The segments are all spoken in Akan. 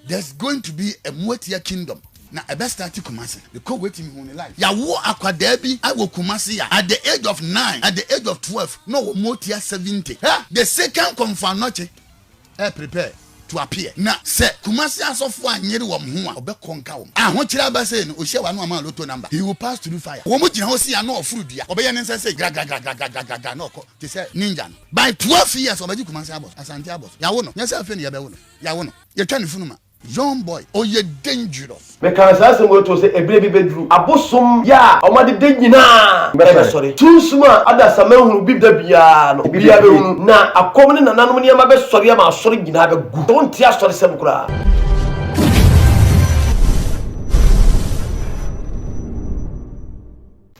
There's going to be a Moatia kingdom na ɛbɛ start Kumasi mekɔ wait me hu ne life. Yawo akwadaa bi wɔ Kumasi a at the age of nine at the age of 12 na ɔwɔ Moatia 70 hɛ the second Komfo Anokye ɛ prepare to appear na sɛ Kumasi asɔfoɔ anyere wɔn ho a ɔbɛ kɔ nka wɔn. Ahokyere aba sei no ohyia wano ama lotto number he will pass through fire wɔn gyina hɔ sei a na ɔforo dua ɔbɛyɛ ne nsa sei gragragragragragra na ɔkɔ te sɛ ninja no by 12 years ɔbɛgye Kumasi abɔ so Asante abɔ so yawo no nyɛ sɛ afei na yɛbɛwo no. Yawo no yɛtwa ne funuma. Young boy ɔyɛ dangerous. Mekaa saa asɛm wei too sɛ ɛberɛ bi bɛduru, abosom yɛ a wɔadeda nyinaa bɛsɔre. Sunsum a adasamma nhunu bi da biara no, obiara bɛhunu, na akɔm ne nananom nneɛma bɛsɔre ama asɔre nyinaa bɛgu. Sɛ wonte asɔresɛm koraa.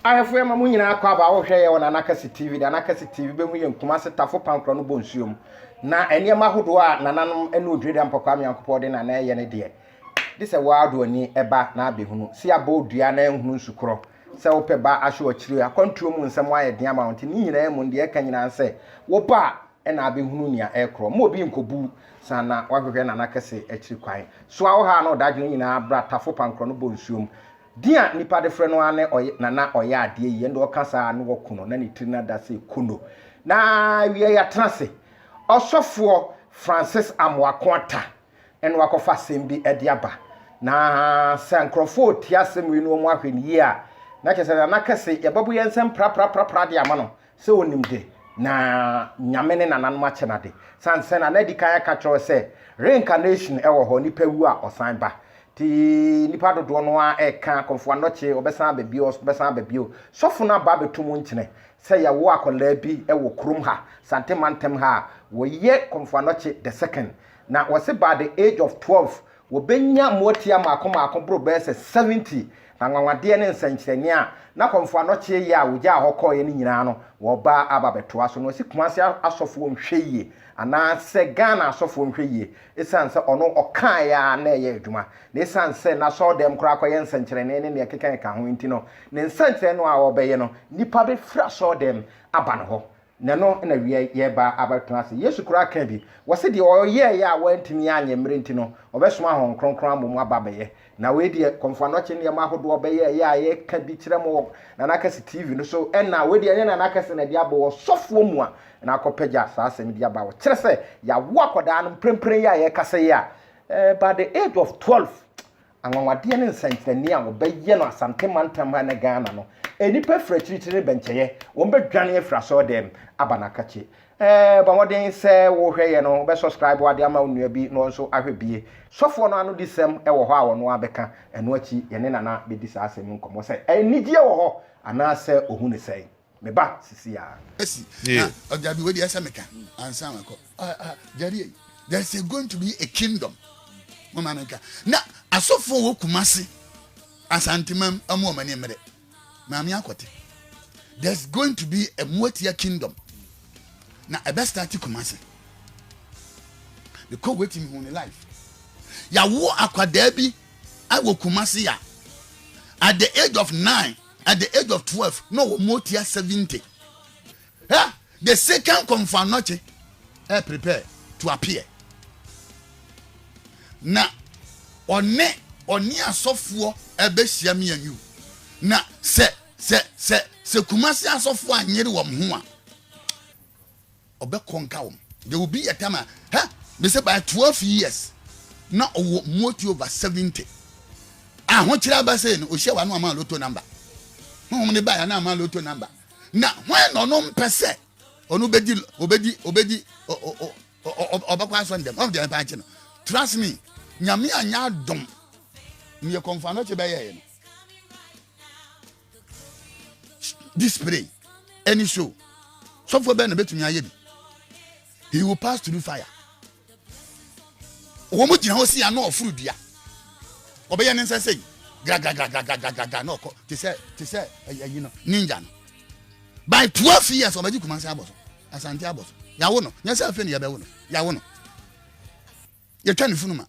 Ahwɛfo yɛma mo nyinaa akɔ aba wohwɛ yɛ wɔ Nana Kɛse TV de Nana Kɛse TV bɛhu yɛn Kumase Tafo Pankorɔ no bɔ nsuo mu. Na nneɛma ahodoɔ a nananom ne Odwirida Mpɔkwaa Nyankopɔn de nana ɛyɛ no deɛ, gye sɛ wo ara de w'ani ba na abɛhunu. Se abɔ wo dua na anhunu nsukorɔ, sɛ wopɛ ba ahwe w'akyiri, akwantuo mu nsɛm ayɛ den ama wo nti, ne nyinaa mu no deɛ ɛka nyinaa ne sɛ, woba a na abɛhunu nea ɛrekorɔ. Mma obi nkɔbu wo san na woahwehwɛ Nana Kɛse akyiri kwan. Soa wo haw ne wo dadwene nyinaa bra Tafo Pankorɔ no bɔ nsuom. Din a nnipa de frɛ no ara ne ɔyɛ Nana ɔyɛ adeɛ yie, ɛnde ɔka saa a na wɔku no na ne tiri no ada sɛ kono. Na awia yɛatena ase. Ɔsɔfoɔ Francis Amoako Atta na wakɔfa asɛm bi de aba. Na sɛ nkurɔfoɔ retie asɛm wei na wɔn ahwɛ no yie a, na kyerɛ sɛ Nana kɛse yɛbɛbo yɛn nsam prapraprapra de ama no sɛ ɔnim de, na Nyame ne nananom akyɛ no ade. Sane sɛ Nana adi kan aka kyerɛ wo sɛ reincarnation wɔ hɔ, nipa wu a ɔsan ba. Nti nnipa dodoɔ no ara ɛreka Komfo Anokye ɔbɛsan aba bio, ɔbɛsan aba bio. Sɔfo no aba abɛto mu nkyene sɛ yɛwo akwadaa bi wɔ kurom ha, Sante mantam ha a, wɔyɛ Komfo Anokye the second. Na wɔse by the age of 12, wɔbɛnya mmoatia mmaako mmaako boro bɛyɛ sɛ 70. Na anwanwadeɛ ne nsɛnkyerɛnneɛ a na Komfo Anokye yɛ a wɔgyaa hɔ kɔeɛ no nyinaa no, wɔreba aba abɛtoa so. Na wɔse Kumasi asɔfoɔ nhwɛ yie, anaasɛ Ghana asɔfoɔ nhwɛ yie, Esiane sɛ ɔno ɔkaeɛ ara na ɛyɛ adwuma, na esiane sɛ n'asɔredan koraa kɔyɛ nsɛnkyerɛnne ne nea ɛkeka ho nti no, ne nsɛnkyerɛnne no a ɔrebɛyɛ no, nnipa bɛfiri asɔredan mu aba ne hɔ. Na ɛno na awia yɛreba abɛtena ase. Yesu koraa kaa bi. Wɔse deɛ ɔyɛeɛ a wantumi anyɛ mmerɛ nti no, ɔbɛsoma Honhom Kronkron ama mu aba abɛyɛ. Na wei deɛ, Kɔmfo Anɔkye nneɛma ahodoɔ a ɔbɛyɛeɛ a yɛka bi kyerɛ mo wɔ Nana Akɛse TV no so, ɛna wei deɛ ɛnyɛ Nana Akɛse na ɛde aba, ɔsɔfoɔ mua na akɔpagya saa asɛm yi de aba. Ɔkyerɛ sɛ yɛawo akwadaa no mprempren yi a yɛrekasa yi a, eh, by the age of 12, anwanwadeɛ ne nsɛnkyerɛnneɛ a wɔbɛyɛ no Asante mantam ha ne Ghana no, nnipa firi akyirikyiri ne bɛnkyɛeɛ, wɔbɛdwane afiri asɔredan mu aba n'akakye. Eh, bɔ mmɔden sɛ wohwɛ yɛ no, wobɛ subscribe ade ama wo nua bi na ɔno nso ahwɛ bie. Sɔfoɔ no anodisɛm wɔ hɔ a ɔno ara bɛka, ɛno akyi yɛne Nana bɛdi saa asɛm yi nkɔmmɔ sɛ anigyeɛ wɔ hɔ anaasɛ ɔhu no sɛn. Me ba sisi a. Asi na ɔdabi wei deɛ ɛsɛ meka ansa makɔ ah ah Jerry ei there is a going to be a kingdom mo ma menka na asɔfoɔ wɔ Kumasi Asantemam ɔmo wɔn ani mmere maame akɔte there is going to be a Moatia kingdom na ɛbɛ start Kumasi mekɔ wetin hu ne life yawo akwadaa bi wɔ Kumasi a at the age of 9 At the age of 12, na ɔwɔ motia 70. Eh, the second Komfo Anokye eh, prepare to appear. Na ɔne ɔne asɔfoɔ ɛbɛhyia me and you. Na sɛ sɛ sɛ sɛ Kumasi asɔfoɔ anyere wɔn ho a, ɔbɛkɔ nka wɔn. There will be a time a, hɛ, me sɛ by 12 years, na ɔwɔ moti over 70. Ahokyerɛ aba sei no, ohyia wa no ama lotto number. Honhom ne baeɛ na ama lotto number. Na hwan na ɔno mpɛ sɛ ɔno bɛdi ɔbɛdi ɔbɛdi ɔbɛkɔ asɔ ndɛm ɔmo deɛ mpa akyi no. Trust me, Nyame anyɛ adom neɛ kɔmfo anɔkye bɛyɛɛ no. Display any show sɔfoɔ bɛn na bɛtumi ayɛ bi. He will pass through fire. Wɔn mu gyina hɔ si ano ɔforo dua. Ɔbɛyɛ ne nsa sɛyi gragragragragragra na ɔkɔ te sɛ te sɛ ɛyi no ninja no. By 12 years ɔbɛgye Kumasi abɔ so, Asante abɔ so. Yawo no, nyɛ sɛ afei na yɛbɛwo no. Yawo no. Yɛtwa ne funuma.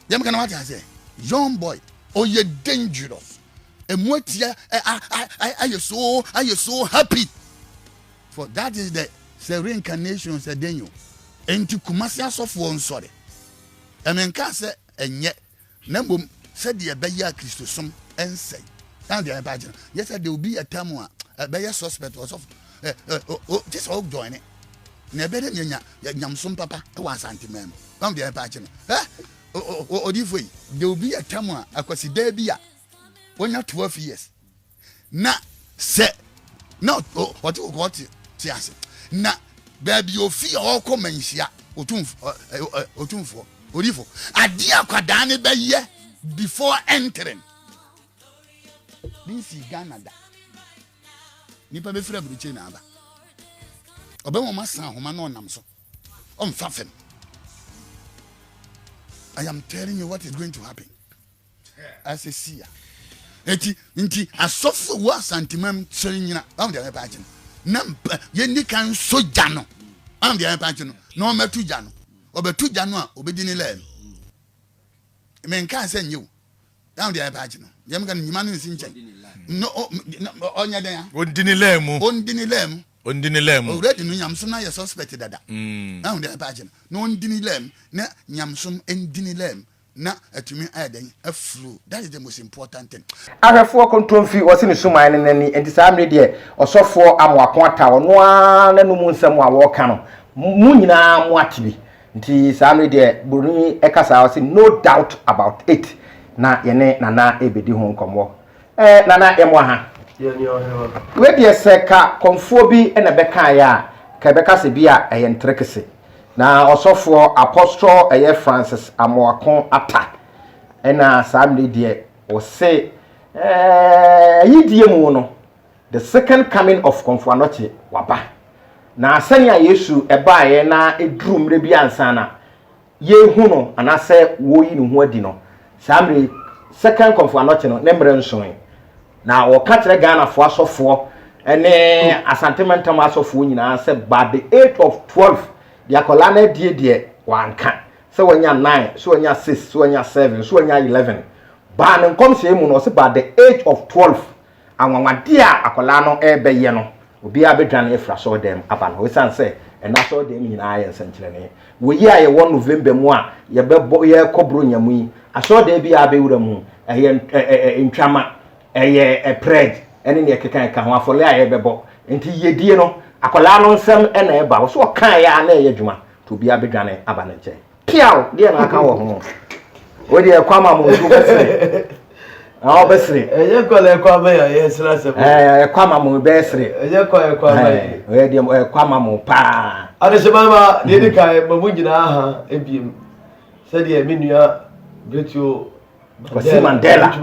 Deɛ meka na wate aseɛ. Young boy, ɔyɛ dangerous. Emu atia ayɛ so ayɛ so happy. For that is the sɛ reincarnation sɛ den o. Enti Kumasi asɔfoɔ nsɔre. Ɛmenkaa sɛ ɛnyɛ, na mmom sɛdeɛ ɛbɛyɛ a Kristosom ɛnsɛe. Ɛna deɛ ɛbɛ agyina. Yɛ sɛ deɛ obi yɛ tam a ɛbɛyɛ suspect ɔsɔfo ɛ ɛ o o te sɛ ɔjoin ne. Na ɛbɛyɛ dɛ nea nya nyamsom papa wɔ Asanteman mu. Ɛna deɛ ɛbɛ agyina. Ɛ o o odifo yi deɛ obi yɛ tam a akwasidaa bi a wɔnya 12 years. Na sɛ na ɔte kɔkɔɔ te te ase na baabi ofi a ɔrekɔ manhyia otumfoɔ odifo adeɛ akwadaa ne bɛyɛ before entering ne nsi Ghana da nipa bɛfiri aburukyire na aba ɔbɛma ɔma san ahoma na ɔnam so ɔmfa fam. I am telling you what is going to happen. Ase sia. Eti nti asɔfo wɔ Asantemam sɔre nyina. Wahu deɛ mɛpa akye no. Na mpa yɛnni kan nsɔ gya no. Wahu deɛ mɛpa akye no. Na ɔmmɛto gya no. Ɔbɛto gya no a ɔbɛdi ne lɛɛ no. Menkaa sɛ nyɛ o. Wahu deɛ mɛpa akye no. Deɛ meka no nyima no nsi nkyɛn. No, ɔnyɛ dɛn a? Ɔndi ne lɛɛ mu. Ɔndi ne lɛɛ mu. Ɔndi ne lɛɛ mu. Already no nyamesom no ayɛ suspect dada. Wahu deɛ mɛpa akye no. Na ɔndi ne lɛɛ mu. Na nyamesom ndi ne lɛɛ mu. Na atumi ayɛ dɛn aflow that is the most important thing. Ahwɛfoɔ kontomfi, wɔse ne suman ne n'ani, enti saa mmere deɛ ɔsɔfoɔ Amoako Atta ɔno ara n'anum nsɛm a wɔreka no mo nyinaa mo ate bi, nti saa mmere deɛ buroni ɛka saa ɔse no doubt about it na yɛne Nana ɛrebɛdi ho nkɔmmɔ. Eh Nana yɛmoa ha. Wei deɛ sɛ ka kɔmfoɔ bi na ɛbɛkaeɛ a ka ɛbɛka sɛ bi a ɛyɛ nterekese. Na ɔsɔfoɔ Apostol ɛyɛ Francis Amoako Atta ɛna saa mmerɛ deɛ ɔse ɛɛ ayidie mu no the second coming of Komfo Anokye waba. Na sɛnea Yesu ɛbaeɛ na ɛduru mmerɛ bi ansa na yɛrehu no anaasɛ wɔreyi ne ho adi no, saa mmerɛ yi, Second Komfo Anokye no, ne mmerɛ nsoe. Na wɔka kyerɛ Ghanafoɔ asɔfoɔ ne Asante mantam asɔfoɔ nyinaa sɛ by the age of 12, deɛ akwadaa no adie deɛ wanka, sɛ wanya 9, sɛ wanya 6, sɛ wanya 7, sɛ wanya 11. Baa ne nkɔmhyɛ mu no, ɔse by the age of 12, Anwanwadeɛ a akwadaa no rebɛyɛ no, obiara bɛdwane afiri asɔredan mu aba no hɔ ɛsiane sɛ ɛnnɛ asɔredan mu nyinaa yɛ nsɛnkyerɛnne. Wɔ yi a yɛwɔ November mu a yɛbɛbɔ yɛrekɔ Buronya mu yi, asɔredan biara bɛwura mu, ɛyɛ ntwama, ɛyɛ prɛg ɛne deɛ ɛkeka ɛka ho, afɔle a yɛbɛbɔ. Nti yiedie no, akwadaa no nsɛm na ɛba. Wɔ so ɔkaeɛ a na ɛyɛ adwuma, nti obiara bɛdwane aba ne nkyɛn. Piaw! Deɛ na aka wɔ ho. Wo deɛ ɛkɔ ama mo nso wobɛsere. Na wobɛsere. Ɛnyɛ kɔ na ɛkɔ ama yɛ yɛ sere asɛm. Ɛɛ ɛkɔ ama mo bɛsere. Ɛnyɛ kɔ ɛkɔ ama yɛ. Ɛyɛ deɛ ɛkɔ ama mo paa. Adehyema ma deɛ di kan ma mo nyinaa ha ebiem sɛdeɛ me nua Bretio Kwasi Mandela,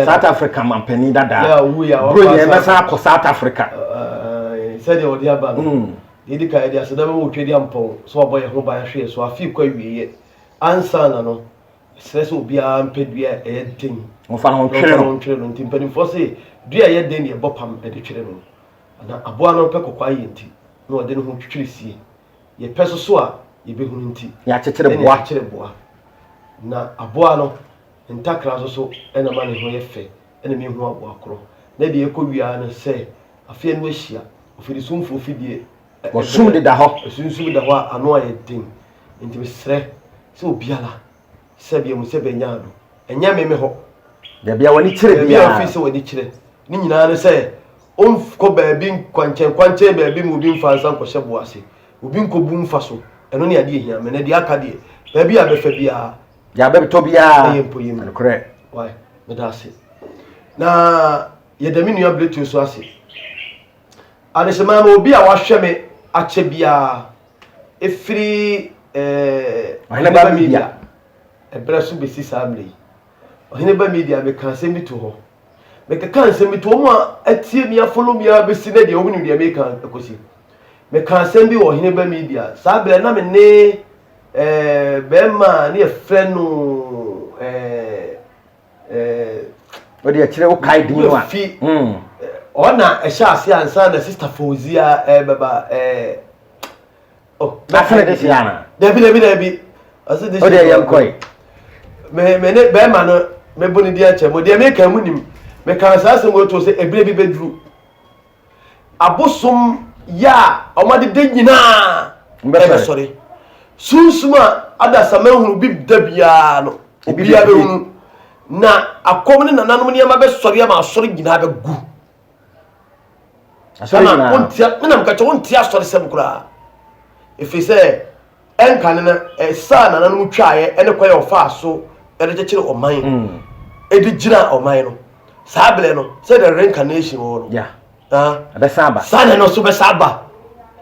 South Africa mampanin dada. Bro nyɛ mɛsan akɔ South Africa. Sɛdeɛ ɔde aba no. Mm. Deɛ ɛdi kan, yɛde aseda bɛma Otwedeampɔn sɛ wabɔ yɛn ho ban ahwɛ yɛn so afe rekɔ awieeɛ. Ansa na no, mesrɛ sɛ obiara mpɛ dua a ɛyɛ den Wɔmfa no ho ntwere na wɔmfa no ntwere no. Nti mpanimfoɔ se dua a ɛyɛ den na yɛbɔ pam de twere no. Na aboa no pɛ kɔkɔɔ ayɛ nti na ɔde ne ho twitwiri sie. Yɛpɛ so so a yɛbɛhunu nti Yɛakyekyere ɛna boa. yɛakyekyere boa. Na aboa no ntakra nso so na ɛma ne ho yɛ fɛ na mehu aboa korɔ. Na deɛ ɛkɔ wie ara ne sɛ Afei ano ahyia. Ofirisumfoɔ fidie Wɔsum deda hɔ. Asunsum da hɔ a ano ayɛ den. Nti mesrɛ sɛ obiara sɛdeɛ mu sɛ bɛnya ado. Ɛnyɛ me me hɔ. Baabi a w'ani kyerɛ Baabi a biara. wofiri sɛ w'ani kyerɛ. Ne nyinaa ne sɛ ɔnkɔ baabi nkwankyɛn kwankyɛn baabi ma obi mfa nsa nkɔhyɛ bo ase. Obi nkɔbu mfa so. Ɛno ne adeɛ ɛhia me. Na deɛ aka deɛ, baabi a bɛfa biara. Deɛ abɛtɔ biara. Ɛyɛ mpo yɛ mu. Nokorɛ. Wai, meda ase. Na Yɛda me nua Bletu nso ase. Adehyema ma obi a wahwɛ me akyɛ biara ɛfiri eh, Ɔheneba Media ɛberɛ so bɛsi saa mmerɛ yi. Ɔheneba Media meka asɛm bi to hɔ. Mekeka nsɛm bi to wɔn a atie me afolo me ara bɛsi na deɛ wɔn nim deɛ meka akɔsi. Meka asɛm bi wɔ Ɔheneba Media saa berɛ na me ne eh, bɛrima a ne yɛfrɛ no eh, wode akyerɛ wo kae din no a fi ɔna ɛhyɛ ase ansa na sister Fauzia ɛbɛba ɛɛ oh asene de hyia na dabi dabi dabi ɔse de hyia wode yɛn kɔe me me ne bɛrima no mebɔ ne di akyɛ mo deɛ meka mu nim meka saa asɛm wɔ to sɛ ebire bi bɛduru Abosom yɛ a wɔn adeda nyinaa ɛbɛsɔre. Sunsum a adasamma nhunu bi da biara no, obiara bɛhunu. Na akɔm ne nananom nneɛma bɛsɔre ama asɔre nyinaa bɛgu. Ama wontia, menam ka kyɛ wonte asɔresɛm koraa. Ɛfiri sɛ ɛnkane no ɛsa a nananom twaeɛ ɛne kwan a wɔfaa so ɛde kyekyere ɔman mm. ɛde gyina ɔman no saa berɛ no sɛ the reincarnation wɔ hɔ no yeah. Ɛbɛsan aba. Saa na ɛno nso bɛsan aba.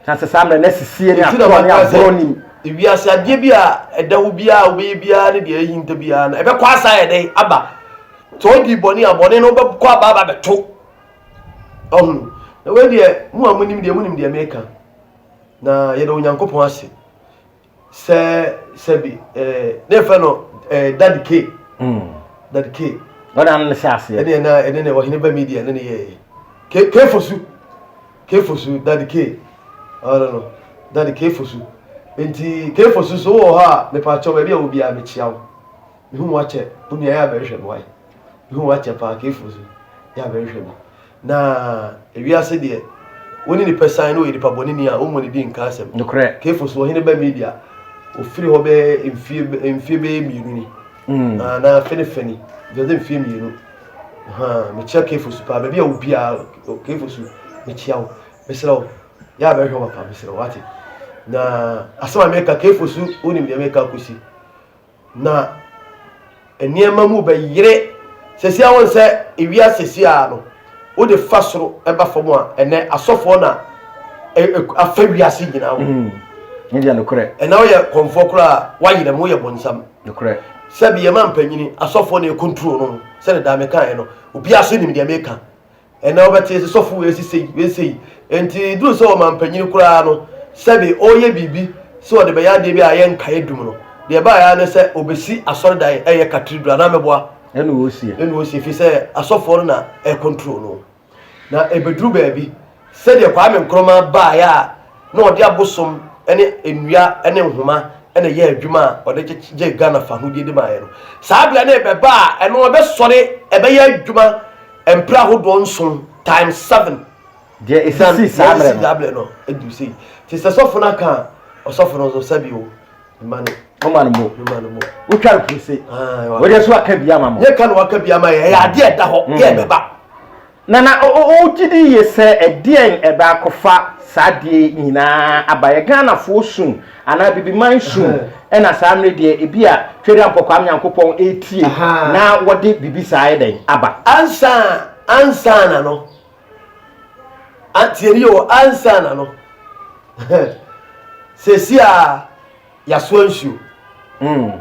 Na sɛ saa mmerɛ no asisie ne atorɔ ne aborɔ nim. Ewiase adeɛ bi a ɛda hɔ biara a wobɛyɛ biara ne deɛ ahinta biara no ɛbɛkɔ asa yɛ dɛn aba. Sɛ ɔdi bɔne a bɔne no bɛkɔ aba aba bɛto. Ɔhunu. Na wei deɛ mo a monim deɛ monim deɛ meka. Na yɛda Onyankopɔn ase. Sɛ sɛbi ɛɛ ne yɛfrɛ no ɛɛ Daddy K. Mm. Daddy K. Ɔna ano ne hyɛ aseɛ. Ɛne ɛna ɛne ne ɔhene ba media ɛne ne yɛɛ. K K Fosu K Fosu Daddy K. Ɔno no Daddy K Fosu. Nti K Fosu so wɔ hɔ a mepaakyɛw baabi a wɔ biara mekyia wo. Mehu wakyɛ wo nua yɛ abɛhwɛ me wae. Mehu wakyɛ paa K Fosu yɛ abɛhwɛ me. Na ewiase deɛ, wo ne nipa san na ɔyɛ nipa bɔne ni a, wommɔ ne din nka asɛm. Nokorɛ. Kefo so ɔhene ba Media, ɔfiri hɔ bɛyɛ mfie mfie bɛyɛ mmienu ni. Mm. Ah, na afe ne fɛ ni, gyɛdɛ mfie mmienu. Ha, mekyia Kefo so paa, baabi a wo biara, Kefo so, mekyia wo. Mesrɛ wo, yɛ a bɛhwɛ wo papa, mesrɛ wo, wate. Na asɛm a meka, Kefo so, wonim deɛ meka akɔsi. Na nneɛma mu bɛyere. Sɛsi a wɔn sɛ ewia sɛsi a no wode fa soro ɛba fam a ɛnɛ asɔfoɔ na afa wiase nyinaa wɔ. Mm. Ne deɛ nokorɛ. Ɛnɛ woyɛ kɔnfoɔ koraa wayerɛ mu woyɛ bonsam. Nokorɛ. Sɛbi yɛ ma mpanyini asɔfoɔ na ɛkontro no sɛde daa mekaeɛ no obiara so nim deɛ meka. Ɛnnɛ wobɛte sɛ sɔfo wei se sei, wei sei. Enti duru sɛ ɔmampanyin koraa no, sɛbe ɔreyɛ biribi sɛ ɔde bɛyɛ adeɛ bi a ɛyɛ nkaeɛ dum no, deɛ ɛbaeɛ ara ne sɛ ɔbɛsi asɔredan ɛyɛ cathedral anaa mɛboa? Ɛna ɔresie. Ɛna ɔresie, ɛfiri sɛ asɔfoɔ no na ɛcontrol no. Na ɛbɛduru baabi, sɛdeɛ Kwame Nkrumah baeɛ a na ɔde abosom ne nnua ne nhoma na ɛyɛɛ adwuma a ɔde gyee Ghana fahodie de maeɛ no, saa berɛ no ɛbɛba a ɛno ɛbɛsɔre ɛbɛyɛ adwuma Mprɛ ahodoɔ nson times seven. Deɛ ɛsisii saa mmerɛ no. Saa berɛ no ɛduru sei. Nti sɛ sɔfo no aka a, ɔsɔfo no nso sɛbi o, mema no. Moma no mo. Mema no mo. Wotwa no pose. Wode so aka bi ama mo. Yɛ ka na waka bi ama yɛ. Ɛyɛ adeɛ ɛda hɔ. Yɛ ɛbɛba. Na na wogye di yie sɛ ɛdeɛn ɛbɛ akɔfa saa adeɛ yi nyinaa aba? Yɛ Ghanafoɔ su anaa Abibiman su ɛna saa mmerɛ deɛ ebi a Twedeampɔ Kwame Nyankopɔn ɛretie na wɔde biribi saa ayɛ dɛn aba? Ansa ansa na no tie ni o ansa na no sɛsi a Yɛasoa nsuo. Mm.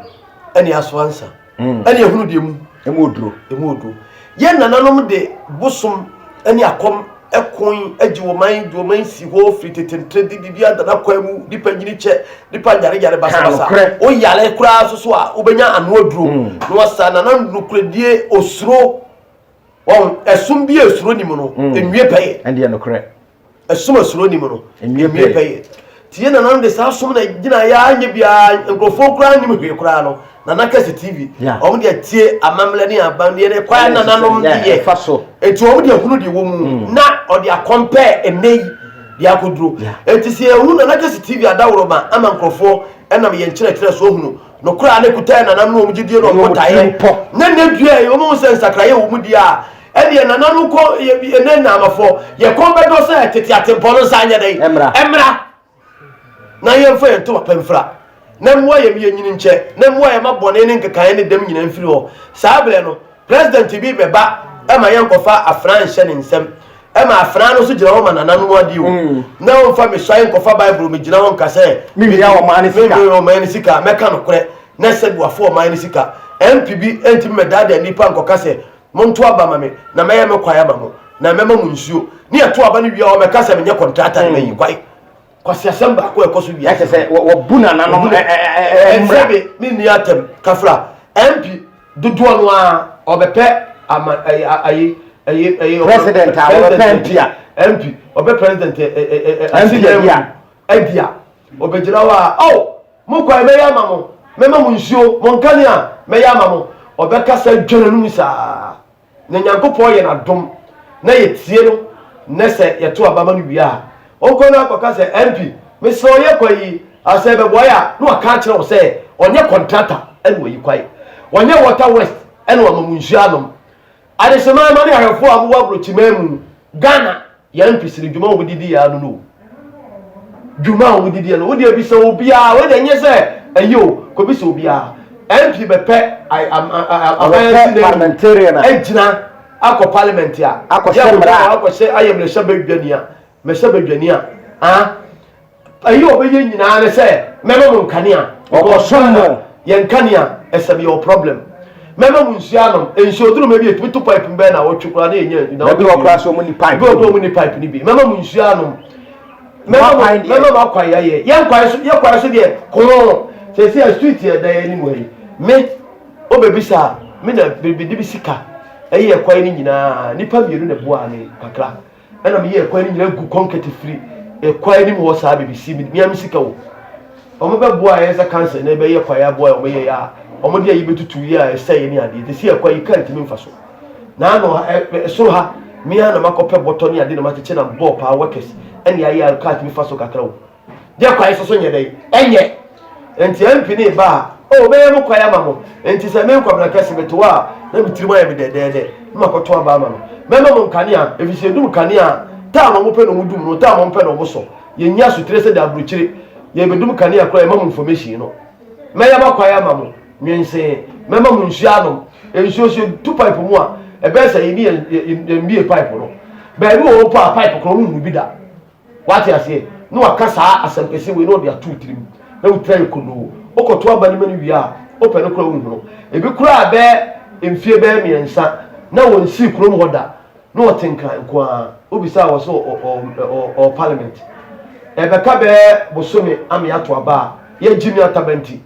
Ɛne yɛasoa nsa. Mm. Ɛne yɛhunu deɛ mu. Emu oduro. Emu oduro. Yɛn nananom de bosom ne akɔm ɛkon agye wɔn man de wɔn man si hɔ firi tetentere de biribi ada n'akwan mu nipa nyini kyɛ nipa nyare yare basabasa o yare koraa soso a wobɛnya ano aduro mm. na wasa nana nokoredie osuro wɔn ɛsom bi a esuro nim no mm. enwie pɛyɛ. Ɛndeɛ nokorɛ. Ɛsom a suro nni mu no, ɛnwie pɛyɛ. Nti yɛn nananom de saa som na gyina yɛ anyɛ biara nkurɔfoɔ koraa nnim hwee koraa no Nana Kɛse TV wɔn de atie amammerɛ ne abandeɛ ne kwan nananom de yɛ nti wɔn de ahunu deɛ wɔ mu mm. na ɔde akɔmpɛɛ ɛnɛ yi deɛ akɔduro nti sɛ yɛhu Nana Kɛse TV adaworoma ama nkurɔfoɔ ɛnam yɛn nkyerɛkyerɛ so ahunu nokorɛ a na ɛkuta yɛn nananom ne wɔn gyidie ne wɔn botaeɛ ne nnɛ dua yi wɔn hu sɛ nsakraeɛ wɔ mu deɛ a Ɛdeɛ nananom kɔ ɛnɛ nnaamafɔ yɛ kɔn bɛdɔ sɛ tete atempɔn no nsa nyɛ dɛn ɛmmra na yɛmfa yɛn ntoma pa mfira na mmoa yɛn yɛnyini nkyɛ na mmoa yɛn ma bɔne ne nkekaeɛ ne dɛm nyinaa mfiri hɔ saa berɛ no president bi bɛba ɛma yɛnkɔfa afena nhyɛ ne nsam ɛma afena no nso gyina hɔ ma nananom adeɛ o mm. na ɔmfa mesuae nkɔfa bible megyina hɔ nka sɛ menwia ɔman ne sika mɛka nokorɛ na sɛ buafo ɔman ne sika mp bi ntumi mɛdaadaa nnipa nkɔka sɛ Monto aba ma me, na mɛyɛ me kwae ama mo, na mɛma mo nsuo. Ne yɛto aba no wie a, wɔmmɛka sɛ menyɛ kɔntrata na mayi kwae. Kwasiasɛm baako a ɛkɔ so wiase. Ɛkyɛ sɛ wɔbu nananom mmra. Sɛbe menni atɛm kafra. MP dodoɔ no ara ɔbɛpɛ ama ayi ayi ayi. President a wɔbɛpɛ MP a. MP ɔbɛ president MP adi a. Adi a ɔbɛgyina hɔ a oh. Mo kwae mɛyɛ ama mo, mɛma mo nsuo, mo nkanea mɛyɛ ama mo. Ɔbɛkasa dwa n'anom saa. Na Nyankopɔn yɛ no adom na yɛtie no nɛ sɛ yɛto aba ma no wie a, ɔnkɔ na akɔka sɛ, MP, mesrɛ wo yɛ kwa yi. Asɛ bɛboa yɛ a na waka akyerɛ wo sɛ ɔnyɛ kɔntrata ɛna wayi kwae. Ɔnyɛ water west ɛna wama mo nsuo anom. Adehyemma ma ne ahwɛfoɔ a mowɔ aburokyiman mu, Ghana, yɛn mpisiri dwuma a wɔde di yɛn ano no o. Dwuma a wɔde di yɛn no, wodeɛ bisa obiara, wei deɛ nyɛ sɛ ɛyi o, kɔbisa obiara. MP bɛpɛ aban parliamentarian a agyina akɔ parliament a, akɔhyɛ mmara a, akɔhyɛ ayɛ mmarahyɛ badwani a, mmarahyɛ badwani a, ah, Ayi a ɔbɛyɛ nyinaa ne sɛ mɛma mo nkanea. Ɔkɔsom mo. Yɛn nkanea ɛsɛ yɛwɔ problem. Mɛma mo nsuo anom. Nsuo duru ma bi etumi to pipe mu bɛyɛ na wɔtwe koraa na yɛnya. Ebi wɔ koraa so wɔn ni pipe. Ebi wɔ koraa wɔn ni pipe ni bi. Mɛma mo nsuo anom. Mɛma mo mɛma mo akwan ayɛ. Yɛn kwan so yɛ kwan so deɛ koo. Sɛsi a street yɛ da yɛn anim ha yi. Me obebisa me na biribi de bi sika ɛyɛ kwan no nyinaa nipa mmienu na ɛboa me kakra. Ɛna meyɛɛ kwan no nyinaa gu kɔnkɛte firi ɛkwan anim hɔ saa bɛbɛsi me mea me sika o. Wɔn bɛboa yɛn sɛ kansa na ɛbɛyɛ kwan aboa yɛn wɔn yɛ a wɔn de ayi bɛtutu yɛ a ɛsɛe ne adeɛ te sɛ ɛkwan yi kaa ntumi mfa so. Na ano ɛsoro ha mea na makɔpɛ bɔtɔ ne ade na makyekyɛ na bɔɔ paa workers ɛne ayɛ a kaa tumi fa so kakra o. Deɛ kwan so so nyɛ dɛn? Ɛnyɛ. Nti MP no reba a, oh, mɛyɛ mo kwan ama mo. Nti sɛ me Nkwabena Kɛse mete hɔ a, na me tirim ayɛ me dɛdɛɛdɛ, na makɔto aba ama no. Mɛma mo nkanea, ɛfiri sɛ yɛdum kanea a, time a wɔpɛ na wɔdum no, time a wɔmpɛ na wɔsɔ. Yɛnyi asotire sɛdeɛ aburokyire, yɛrebɛdum kanea koraa yɛma mo information no. Mɛyɛ mo akwan ama mo, nwensee. Mɛma mo nsuo anom. Nsuo so yɛtu pipe mu a, ɛbɛyɛ sɛ yɛne yɛmmie pipe no. Baabi wɔ hɔ mpo a pipe koraa wɔnhunu bi da. Wate aseɛ? Na waka saa asɛm kɛseɛ wei na ɔde ato wo tirim, na wo tiri ayɛ kodoo. Wokɔto aba no ma no wie a, wopɛ no koraa wonhu no. Ebi koraa bɛyɛ mfie bɛyɛ mmiɛnsa na wɔnsii kurom hɔ da, na ɔte Nkran nko ara. Wobisa a, wɔse ɔwɔ parliament. Ɛbɛka bɛyɛ bosome ame ato aba a, yɛgye me ataba nti.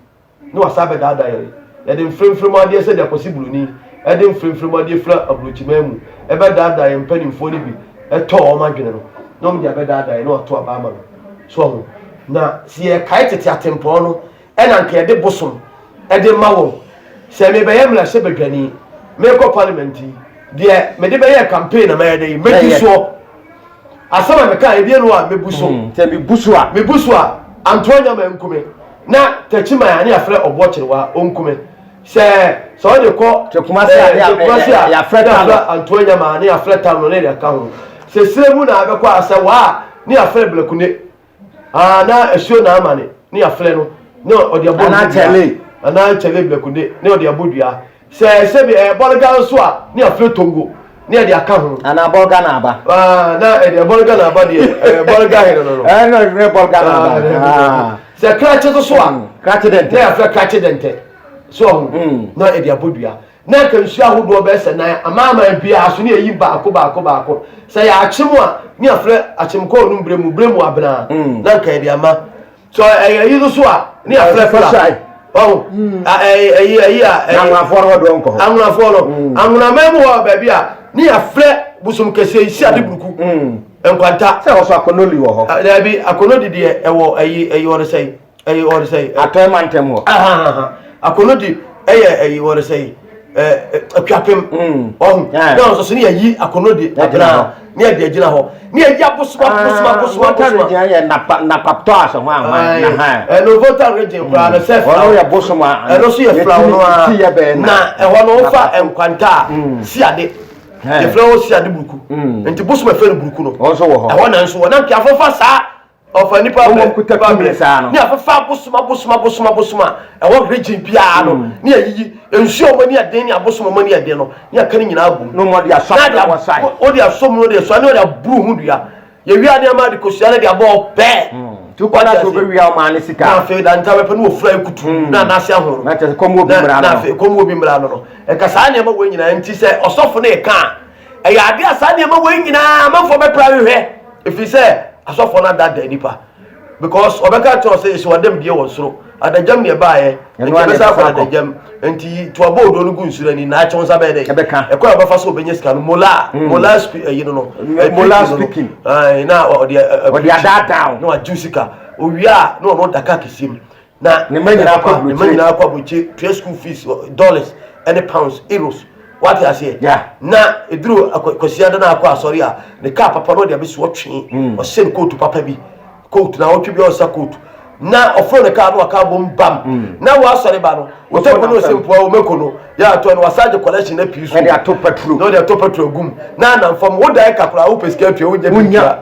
na wasan abɛdaadaa yɛn. Yɛde mfremfrem mu adeɛ sɛdeɛ Kwasi Buroni de mfremfrem mu adeɛ fira aburokyiman mu bɛdaadaa yɛn mpanimfoɔ no bi tɔɔ wɔn adwene no, na wɔde abɛdaadaa yɛn na wɔato aba ama no. So ahu? Na sɛ yɛkae tete atempɔn no, ɛna anka yɛde bosom de ma wɔn. Sɛ mebɛyɛ mmarahyɛbadwani, merekɔ parliament yi, deɛ mede bɛyɛɛ campaign na mɛyɛ dɛ yi, mɛdi soɔ. Asɛm a meka ebie no a mebu so. Mm, sɛ mebu so a. Mebu so a, Antoa Nyama nkume. Na Takyiman a ne yɛafrɛ Ɔboɔ Kyerewa ɔnkume. Sɛ sɛ ɔde kɔ Sɛ Kumasi a, ne Kumasi a, yɛafrɛ ne yɛafrɛ Antoa Nyama ne yɛafrɛ Tamno ne yɛde aka ho. Sɛ serɛ mu na abɛkɔ a, sɛ waa a, ne yɛafrɛ Blakune. Ah, na asuo na amane ne yɛafrɛ no ne ɔde abɔ Anaa Kyɛle. Anaa Kyɛle Blakune ne ɔde abɔ dua. Sɛ sɛbi ɛyɛ bɔlga nso a ne yɛafrɛ Tongo ne yɛde aka ho. Anaa bɔlga na aba. Ah, na ɛdeɛ bɔlga na aba deɛ ɛyɛ bɔlga hene no no. Ɛɛ na ɛfrɛ bɔlga na aba. Ah, sɛ krakye nso so a. Krakye dɛntɛ. Na yɛafrɛ krakye dɛntɛ. So ɔho. Na ɛde abɔ dua. Na nka nsuo ahodoɔ bɛyɛ sɛ nan amanaman biara so ne yɛyi baako baako baako. Sɛ yɛ akyem a ne yɛafrɛ akyem kɔɔ no mbrɛ mu brɛ mu abena. Na nka yɛde ama. So ɛyɛ yi nso a ne yɛafrɛ fla. Ɔho. Ɛyi ɛyi a. Na anwonafoɔ no hɔ deɛ ɔnkɔ hɔ. Anwonafoɔ no. Anwonaman mu hɔ baabi a ne yɛafrɛ bosom kɛseɛ yi si ade buruku. Nkwanta. Sɛ wɔsɔ akɔnɔli wɔ hɔ. Daabi akɔnɔdi deɛ ɛwɔ ɛyi ɛyi wɔde sɛn. Ɛyi wɔde sɛ. Atɔe mantam hɔ. Akonodi ɛyɛ ɛyi wɔde sɛ ɛɛ akuapem. Ɔho. Na ɔsɔ so ne yɛyi akonodi abena ne yɛde agyina hɔ ne yɛyi abosoma abosoma abosoma abosoma. Volta region yɛ napa napaptɔ asɛ ho ahwan na ha. Ɛno Volta region koraa no sɛ flaw. Ɔno yɛ bosom a. Ɛno nso yɛ flaw no a. Na ɛhɔ no wofa nkwanta a si ade. Yɛfrɛ hɔ si ade buruku. Nti bosom ɛfrɛ no buruku no. Ɔno nso wɔ hɔ. Ɛhɔ na nso wɔ na nkeafo fa saa. Ɔfa nipa brɛ. Wɔn kuta tumi saa no. Ne afefa abosom abosom abosom abosom a ɛwɔ region biara no. Mm. Ne ayiyi nsuo a wɔn ani ɛden ne abosom a wɔn ani ɛden no ne aka ne nyinaa bom. Na wɔn de asɔ na wɔn sae. Wɔde asɔ mu na wɔde asɔ ne wɔde aburu ho dua. Yɛwia nneɛma de kosua ne de abɔ ɔpɛ. Mm. Ti kɔ na so bɛwia ɔmaa ne sika. Na afei da nta bɛpɛ ne wɔfura ekutu mm. na anase ahoro. Na kyerɛ sɛ kɔm wɔ bi mmara no. Na afei kɔm wɔ bi mmara no no. Ɛka saa nneɛma wɔ nyinaa nti sɛ ɔsɔfo no reka a Ɛyɛ ade a saa nneɛma wei nyinaa amanfoɔ bɛpra ahwehwɛ ɛfiri sɛ asɔfoɔ no adaadaa nnipa because ɔbɛka kyerɛ sɛ yɛsi wadam die wɔ soro adagyam ne ɛbaeɛ nti ɛbɛsa akɔ adagyam nti to abɔ odo no gu nsuo ani na akyɛw nsa bɛyɛ dɛ ɛkɔ a ɔbɛfa so ɔbɛnya sika no mola mm. mola ɛyi no no mola speaking na ɔde ɔde adaadaa na wagye sika owia na ɔno da kaa kɛseɛ mu Na ne mma nyinaa kɔ aburokyire. Ne mma nyinaa kɔ aburokyire tua school fees dollars ɛne pounds euros wate aseɛ. Yeah. Na eduru kwasiada na akɔ asɔre a ne kaa papa no ɔde abɛsi ɔtwe mm. ɔhyɛ ne kootu papa bi kootu na ɔtwe bi ɔnsa kootu. Na ɔforo ne kaa no waka abom bam. Mm. Na wasɔre ba no. Wotɔ ko no sɛ mpoa wo meko no. Yɛ atɔ no wasa gye collection na pii so. Na de ato petrol. Na de ato petrol gum. Na anam fam wo dan kakora wo pɛ sika atua wo nya bi tua.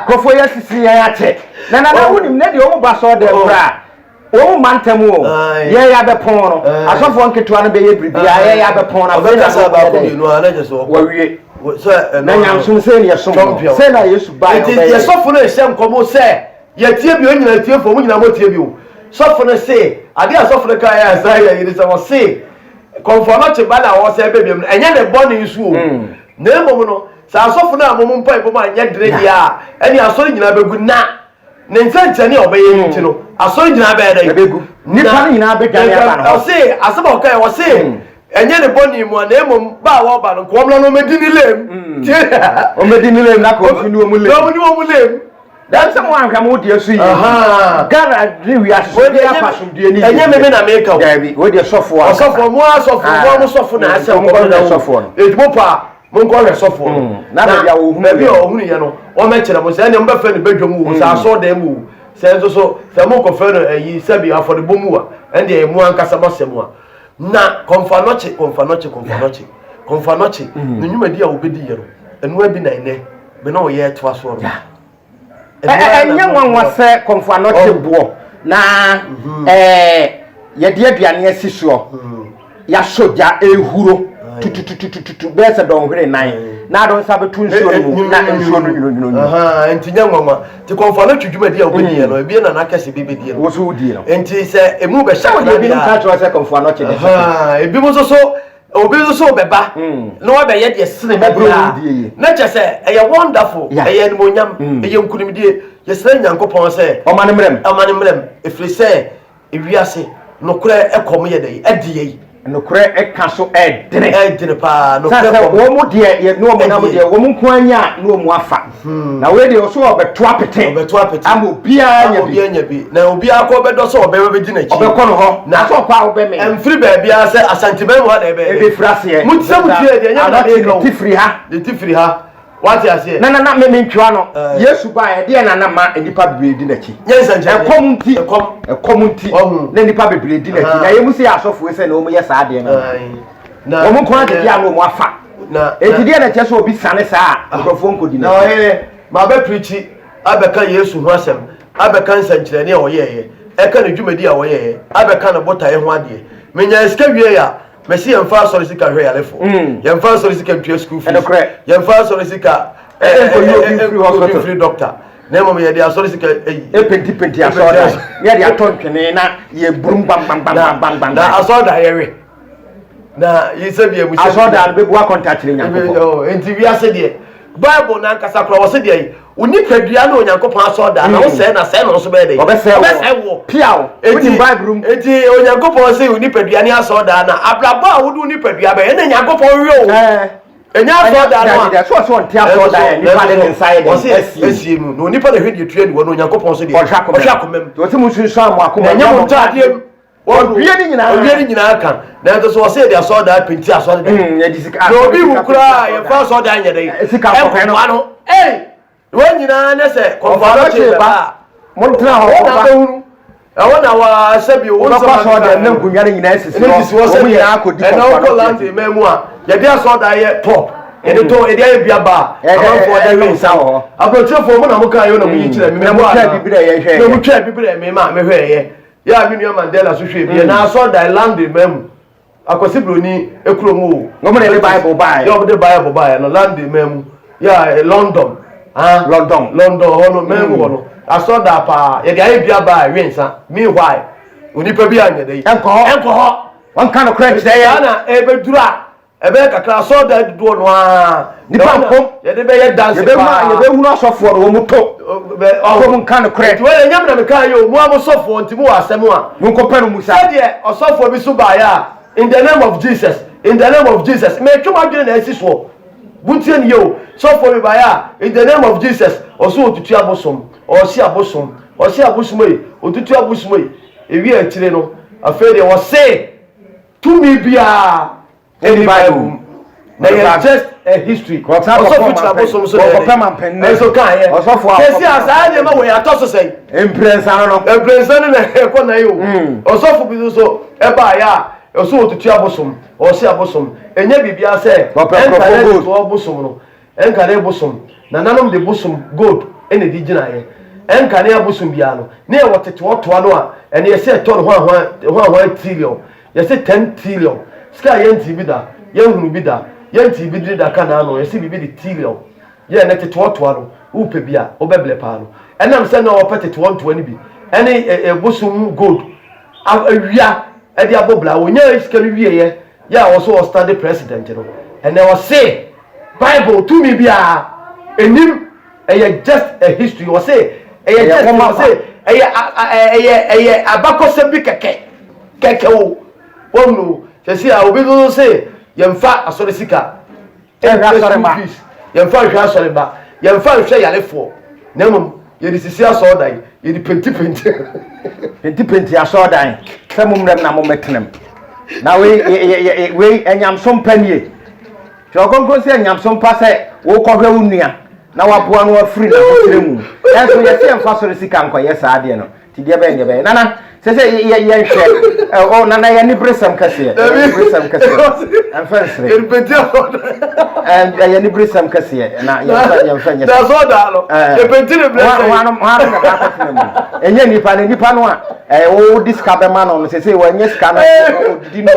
Kɔfo yɛ sisi yɛn akyɛ. Na na na wonim na deɛ wɔn ba sɔɔ dɛm oh. koraa. Wɔn mma ntɛm o. Yɛn yɛ abɛpɔn no. Asɔfoɔ nketewa no bɛyɛ biribiara. Yɛn yɛ abɛpɔn no. Afei na Ɔbɛkasa baako mmienu a na kyerɛ sɛ wɔwie. Na nyamesom sɛ ne yɛsom no. Sɛ na Yesu baeɛ ɔbɛyɛ. Nti yɛ sɔfo no rehyɛ nkɔm sɛ yɛtie bio nyina atiefoɔ mo nyinaa motie bio. Sɔfo no se adeɛ a sɔfo no kaeɛ a ɛsan yɛ yere sɛ ɔse kɔmfoɔ no kye ba no a ɔsɛ bɛ biam no ɛnyɛ ne bɔne so o. Na mmom no sɛ asɔfo no a mo mpaebɔ mu anyɛ dene deɛ a ɛne asɔre nyinaa bɛgu na Ne nsɛnkyerɛnne a ɔbɛyɛ no nti no, asɔre nyinaa bɛyɛ dɛn? Ɛbɛgu. Nnipa no nyinaa bɛdwane aba ne hɔ. Ɔse, asɛm a ɔkae, ɔse, hmm. ɛnyɛ ne bɔne mu a, na mmom ba a wɔba no, nka wɔmmra na wɔmmɛdi ne lem. Hmm. Wɔmmɛdi ne lem na ka wɔn ni wɔn lem. Na wɔn ni wɔn lem. Dɛm sɛ mo anhwɛ mo deɛ so yie. Ghana ne wiase so deɛ afa asomdue ne yie. Ɛnyɛ meme na meka o. Daabi, wo deɛ sɔfoɔ. Ɔsɔfoɔ mo asɔfoɔ mo mo sɔfo na asɛ nkɔmɔ na sɔfoɔ no. Eti mo pa Monkɔhwɛ sɔfoɔ no. Mm, na baabi a wɔhunu baabi a wɔhunu yɛ no, wɔmmɛkyerɛ mo sɛ ɛnneɛ mobɛfrɛ no badwam o, sɛ mm. asɔredan mu o, sɛ nso so sɛ mokɔfrɛ no ayi sɛbi afɔrebɔ mu a, ɛndeɛ ɛmu ankasa mo asɛm a. Na kɔmfanɔkye, kɔmfanɔkye, kɔmfanɔkye, kɔmfanɔkye, mm. ne nnwumadi a wɔbɛdi yɛ no, ɛno abi na ɛnɛ, me ne ɔyɛ ɛtoa soɔ no. Ɛnyɛ nwanwa sɛ kɔmfo anɔkye boɔ na mhm. yɛde aduane asi soɔ mhm. yɛasɔ gya ɛhuro tututututu bɛyɛ sɛ dɔnhwere nan na ado nsa bɛto nsuo no mu na nsuo no nwunonwuno. Nti nyɛ nwanwa nti kɔmfo anɔkye dwumadi a wobɛdiɛ no ebie na n'akɛse bi bɛdie no wo so wodie no nti sɛ emu bɛhyɛ akra ebinom ka kyerɛ sɛ kɔmfo anɔkye de ebinom nso so Obi nso so bɛba mm. na wabɛyɛ deɛ sene me biara na kyɛ sɛ ɛyɛ wonderful, ɛyɛ animonyam, mm. ɛyɛ nkunimdie. Yɛsrɛ Nyankopɔn sɛ ɔma ne mmerɛm, ɔma ne mmerɛm, ɛfiri sɛ ewiase nokorɛ ɛkɔm yɛ dɛ ɛde yɛ nokorɛ ɛka so ɛdene ɛdene paa nokorɛ kɔm wɔn mu deɛ yɛ ne wɔn nam deɛ wɔn nko anya ne wɔn afa Hmm. Na wei deɛ ɔso ɔbɛto apete. Ɔbɛto apete. Ama obiara nya bi. Obiara nya bi. Na obiara kɔ bɛdɔ sɛ ɔbɛba bɛdi n'akyi. Ɔbɛkɔ no hɔ. Na sɛ ɔkɔ a wobɛmee. Ɛmfiri baabiara sɛ Asanteman mu ha na ɛbɛyɛ. Ɛbɛfiri aseɛ. Mo sɛ mo tie deɛ ɛnyɛ na meka o. Ne ti firi ha. Ne ti firi ha. Wate aseɛ. Na na na me mentwewa no. Yesu baeɛ ɛdeɛ na na ma nnipa bebree di n'akyi. Nyɛ nsɛnkyerɛnne. Ɛkɔm nti. Ɛkɔm. Ɛkɔm nti. Na nnipa bebree di n'akyi. Na yɛn mu sɛ yɛ asɔfoɔ sɛ na wɔn yɛ saa adeɛ no. Na wɔn nko ara gyegye a na wɔn afa. Na eti deɛ na kyerɛ sɛ obi sane saa a nkurɔfoɔ nkɔdi n'akyi. Na ɔhene mabɛ pirikyi abɛka Yesu ho asɛm, abɛka nsɛnkyerɛnne a ɔyɛeɛ, ɛka ne dwumadi a ɔyɛeɛ, abɛka ne botaeɛ ho adeɛ. Menyaa sika wiei a, mese yɛmfa asɔre sika nhwɛ yarefoɔ, mm. yɛmfa asɔre sika ntua school fees, yɛmfa asɔre sika nkɔyi obi mfiri doctor, na mmom yɛde asɔre sika ayi. Epentipenti asɔredan, na yɛde atɔ ntwene na yɛburum gbangbangbangbangbang. Na asɔredan yɛwe. Na yi sɛ bia mu sɛ. Asɔredan no bɛbu akɔnta akyerɛ Nyankopɔn. Oh, nti wiase deɛ Bible n'ankasa koraa wɔse deɛ yi wo nipadua ne Onyankopɔn asɔredan na hmm. wosɛe na sɛe na nso bɛyɛ dɛ. Ɔbɛsɛe wo. Piaw. Wonim Bible mu. Enti Onyankopɔn se wo nipadua ne asɔredan na abrabɔ a wode wo nipadua bɛyɛ na Nyankopɔn hwɛ o. Eh. Ɛnyɛ asɔredan no a. Sɛ ɔsɛ ɔnte asɔredan a nipa de ne nsa yɛ dɛ asie. Asie mu. Na onipa na hwɛ deɛ tua ni wɔ na Onyankopɔn so deɛ. Ɔhwɛ akoma mu. Ɔsɛ mo nsunsuan mo akoma. Na ɛnyɛ mo ntaadeɛ mu. Ɔwie ne nyinaa. Ɔwie ne nyinaa ka. Nanso so ɔsɛ yɛde asɔredan penti asɔredan. Mm, yɛde sika. Na obi wu koraa yɛmfa asɔredan nyɛ dɛ. Eh, sika nkɔpɛ no. no. Ei, wɔn nyinaa ne sɛ kɔnfɔlɔ kye bɛba a. Montena hɔ. Wɔn na bɛhunu. Ɛwɔ na waa sɛ bi wɔn nsɛm asɔredan ne nkonnwa no nyinaa sisi hɔ. Wɔn nyinaa akɔdi kɔnfɔlɔ. Ɛna wokɔ London man mu a yɛde asɔredan yɛ top. Yɛde tɔ yɛde ayɛ bia ba a amanfoɔ da wi nsa wɔ hɔ. Aburokyerefoɔ mo na mo kaa yɛ na mo yi kyerɛ mi. Na mo twa bibire yɛ hwɛ. Na mo twa bibire mi ma mehwɛ yɛ. Yɛ a me nua Mandela so hwɛɛ bi yɛ na asɔrdan London man mu Akwasi Broni ekuro mu o. Wɔn na ɛde Bible baeɛ. Yɛ wɔn de Bible baeɛ no London man mu yɛ a London. Ah London. London hɔ no man mu hɔ no asɔrdan paa yɛde ayɛ dua baa ɛwe nsa meanwhile onipa bi anyɛ dɛ yi. Ɛnkɔ hɔ. Ɛnkɔ hɔ. Wɔn ka no korɛ nkyerɛ yɛn. Saa na ɛbɛduru a Ɛbɛyɛ kakra asɔredan dodoɔ no ara. Nipa nkom. Yɛde bɛyɛ danse paa. Yɛbɛhunu asɔfoɔ no wɔn to. Wɔn nka no korɛ. Nti wɔyɛ nyam na meka yɛ o mo a mo sɔfoɔ nti mo wɔ asɛm a. Mo nkɔpɛ no musa. Sɛdeɛ ɔsɔfoɔ bi so baeɛ a in the name of Jesus in the name of Jesus metwe mo adwene na asi soɔ. Montie ne yie o sɔfoɔ bi baeɛ a in the name of Jesus ɔso ɔtutu abosom ɔhye abosom ɔhye abosom ei ɔtutu abosom ei ewie akyire no afei deɛ ɔse tumi biara ɛni Bible mu. Na yɛ just a history. Ɔsan kɔpɛ Ɔsɔfo kyerɛ ɔmampɛn. abosom so Ɔkɔpɛ mampɛn nɛ. Nso kaeɛ. Ɔsɔfo a Sɛsi ɔkɔpɛ a saa nneɛma wɔ yɛ atɔ so sɛn. Mprɛnsa no no. Mprɛnsa no na ɛkɔ nan o. Ɔsɔfo bi nso so ɛbaeɛ a ɔsɛ ɔtutu abosom, ɔhye abosom. Ɛnyɛ biribiara sɛ Ɔpɛ nkurɔfoɔ ɛnka gold. ne bosom no. Ɛnka ne bosom. Nananom de bosom gold na ɛde gyinaeɛ. Ɛnka ne abosom biara no. Ne yɛwɔ tete ɔtoa no a ɛno yɛsɛ ɛtɔ no hwanhwan hwanhwan trillion. Yɛse 10 trillion. Sika a yɛntee bi da, yɛnhunu bi da, yɛntee bi dini da ka n'ano. Yɛse biribi de trillion. Yɛ ɛnɛ tete ɔtoa no wopɛ bi a wobɛblɛ paa no. Ɛnam sɛ na ɔpɛ tete ɔntoa no bi ɛne bosom gold awia ɛde abɔ bla. Ɔnyaa sika no wieɛ yɛ a ɔso ɔstande president no. Ɛnɛ ɔse Bible tumi biara ɛnim ɛyɛ just a history. Ɔse ɛyɛ just ɔse ɛyɛ ɛyɛ ɛyɛ abakɔsɛm bi kɛkɛ kɛkɛ o. Wɔn sɛsi a obi nso se yɛmfa asɔre sika Nhwɛ asɔre mma. School fees, yɛmfa nhwɛ asɔre mma, yɛmfa nhwɛ yarefoɔ, na mmom yɛde sisi asɔredan, yɛde pentipenti. Pentipenti asɔredan sɛ mo mmerɛm na mommɛtena mu. Na wei wei anyamsom pa nie. Twerɛ Kronkron sɛ anyamsom pa sɛ wokɔhwɛ wo nua na waboa no afiri n'ahokyerɛ mu. Nanso yɛse yɛmfa sɔre sika nkɔyɛ saa adeɛ no. Ti deɛ bɛyɛ deɛ bɛyɛ. Nana, sɛ sɛ yɛ yɛ nhwɛ. Ɛ o nana yɛ niberesɛm kɛseɛ. Ɛyɛ niberesɛm kɛseɛ. Ɛnfɛ nsere. Yɛrepenti asɔɔdan. Ɛ ɛyɛ niberesɛm kɛseɛ na yɛnfɛ yɛnfɛ nyɛ. Na asɔɔdan no. Yɛpenti ne brɛ sɛ. Hwanom hwanom na baakɔ tena mu. Ɛnyɛ nipa no nipa no a ɛɛ wo di sika bɛma no no sɛ sɛ wɔnyɛ sika no odidi no